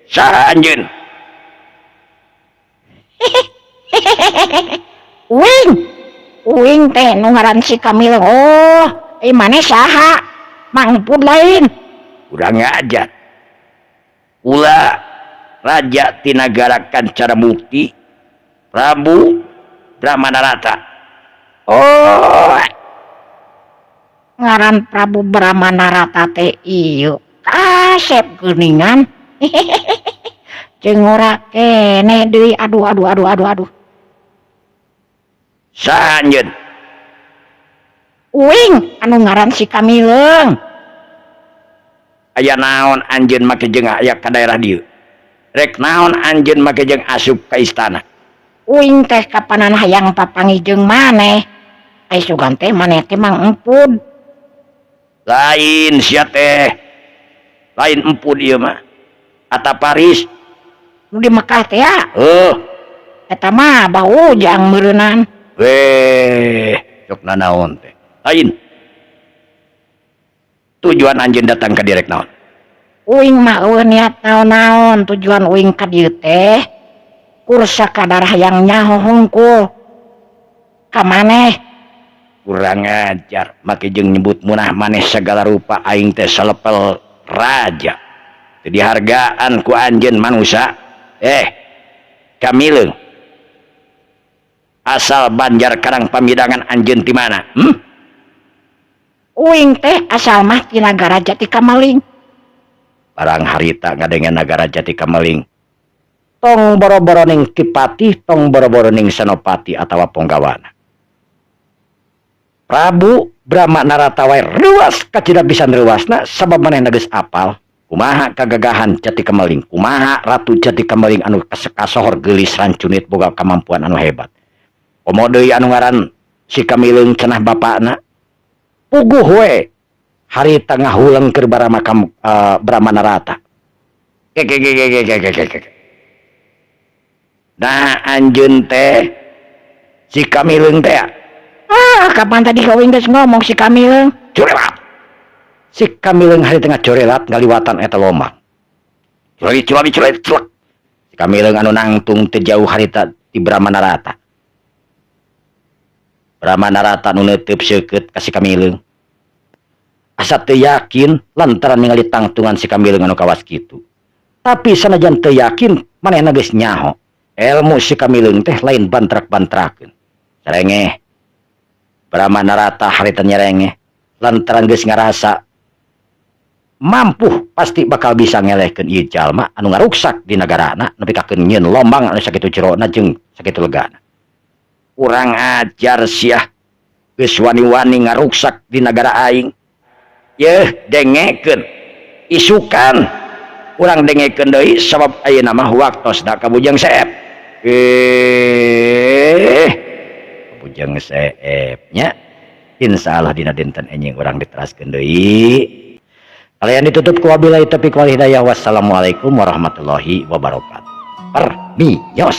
saha anjeun? Uing, uing teh nu ngaran si Kamil. Oh, maneh saha? Mangpud lain. Kurang ajar. Kula raja ti nagara Kancara Mukti, Prabu Brahma Narata. Oh, ngaran Prabu Brahma Narata teh ieu kasep geuningan. Jeung ora keneh deui. Aduh aduh aduh aduh aduh. Saha anjeun? Uing anu ngaran si Kamileung. Aya naon anjeun make jeung aya ka daerah dieu? Rek naon anjeun make jeung asup ka istana? Uing teh kapanan hayang papanggih jeung maneh. Ai sugan teh maneh teh Mang Empud. Lain sia teh. Lain Empud ieu mah. Ata Paris. Nu di Mekah teh ya? Heuh. Eta mah bau ujang meureunnan. Weh, cok nanaon teh. Lain. Tujuan anjeun datang ka dieu rek naon? Uing mah eueuh niat naon-naon, tujuan uing ka dieu teh kur sakadar hayang nyaho hungkul ka maneh. Kurang ajar, make jeung nyebut munah maneh sagala rupa aing teh salepel raja. Teu dihargaan ku anjeun manusa. Kamileung. Asal Banjar Karang Pamidangan anjeun ti mana? Uing teh asal mah ti nagara Jati Kameling. Barang harita ngadengen nagara Jati Kameling. Tong boro-boro ning Ki Patih, tong boro-boro ning Senopati atawa ponggawana. Prabu Brahma Narata wae reuas kacida pisan reuasna sabab manehna geus apal kumaha kagagahan Jati Kameling, kumaha Ratu Jati Kameling anu kasohor geulis rancunit boga kamampuan anu hebat. Komo deui anu ngaran si Kamileung cenah bapakna puguh we harita ngahuleng keur barama Brahma Narata. Kekekekekekekekek. Nah anjeun teh si Kamileung teh. Ah, kapan tadi kau geus ngomong si Kamileung? Corelat. Si Kamileung harita ngacorelat ngaliwatan eta lomang. Curali curali curali celek. Si Kamileung anu nangtung teu jauh harita ti Brahma Narata. Brahma Narata nu neuteub seukeut ka si Kamileung. Asa teu yakin lantaran ningali tangtungan si Kamileung anu kawas kitu. Tapi sanajan teu yakin manehna geus nyaho. Elmu si Kamileung teh lain bantrak-bantrakeun. Sarengeh. Brahma Narata harita nyerengeh lantaran geus ngarasa mampu pasti bakal bisa ngelehkeun ieu jalma anu ngaruksak di nagarana nepi ka keun nyieun lombang anu sakitu jerona jeung sakitu legana. Kurang ajar sia geus wani-wani ngaruksak di nagara aing. Yeuh dengekeun isukan urang dengekeun deui sabab ayeuna mah waktosna ka Bujang Seep. Bujang Seep nya insyaallah dina dinten enjing urang diteraskeun deui. Kalian ditutup ku wabillahi taufiq wal hidayah. Wassalamualaikum warahmatullahi wabarakatuh. Permios.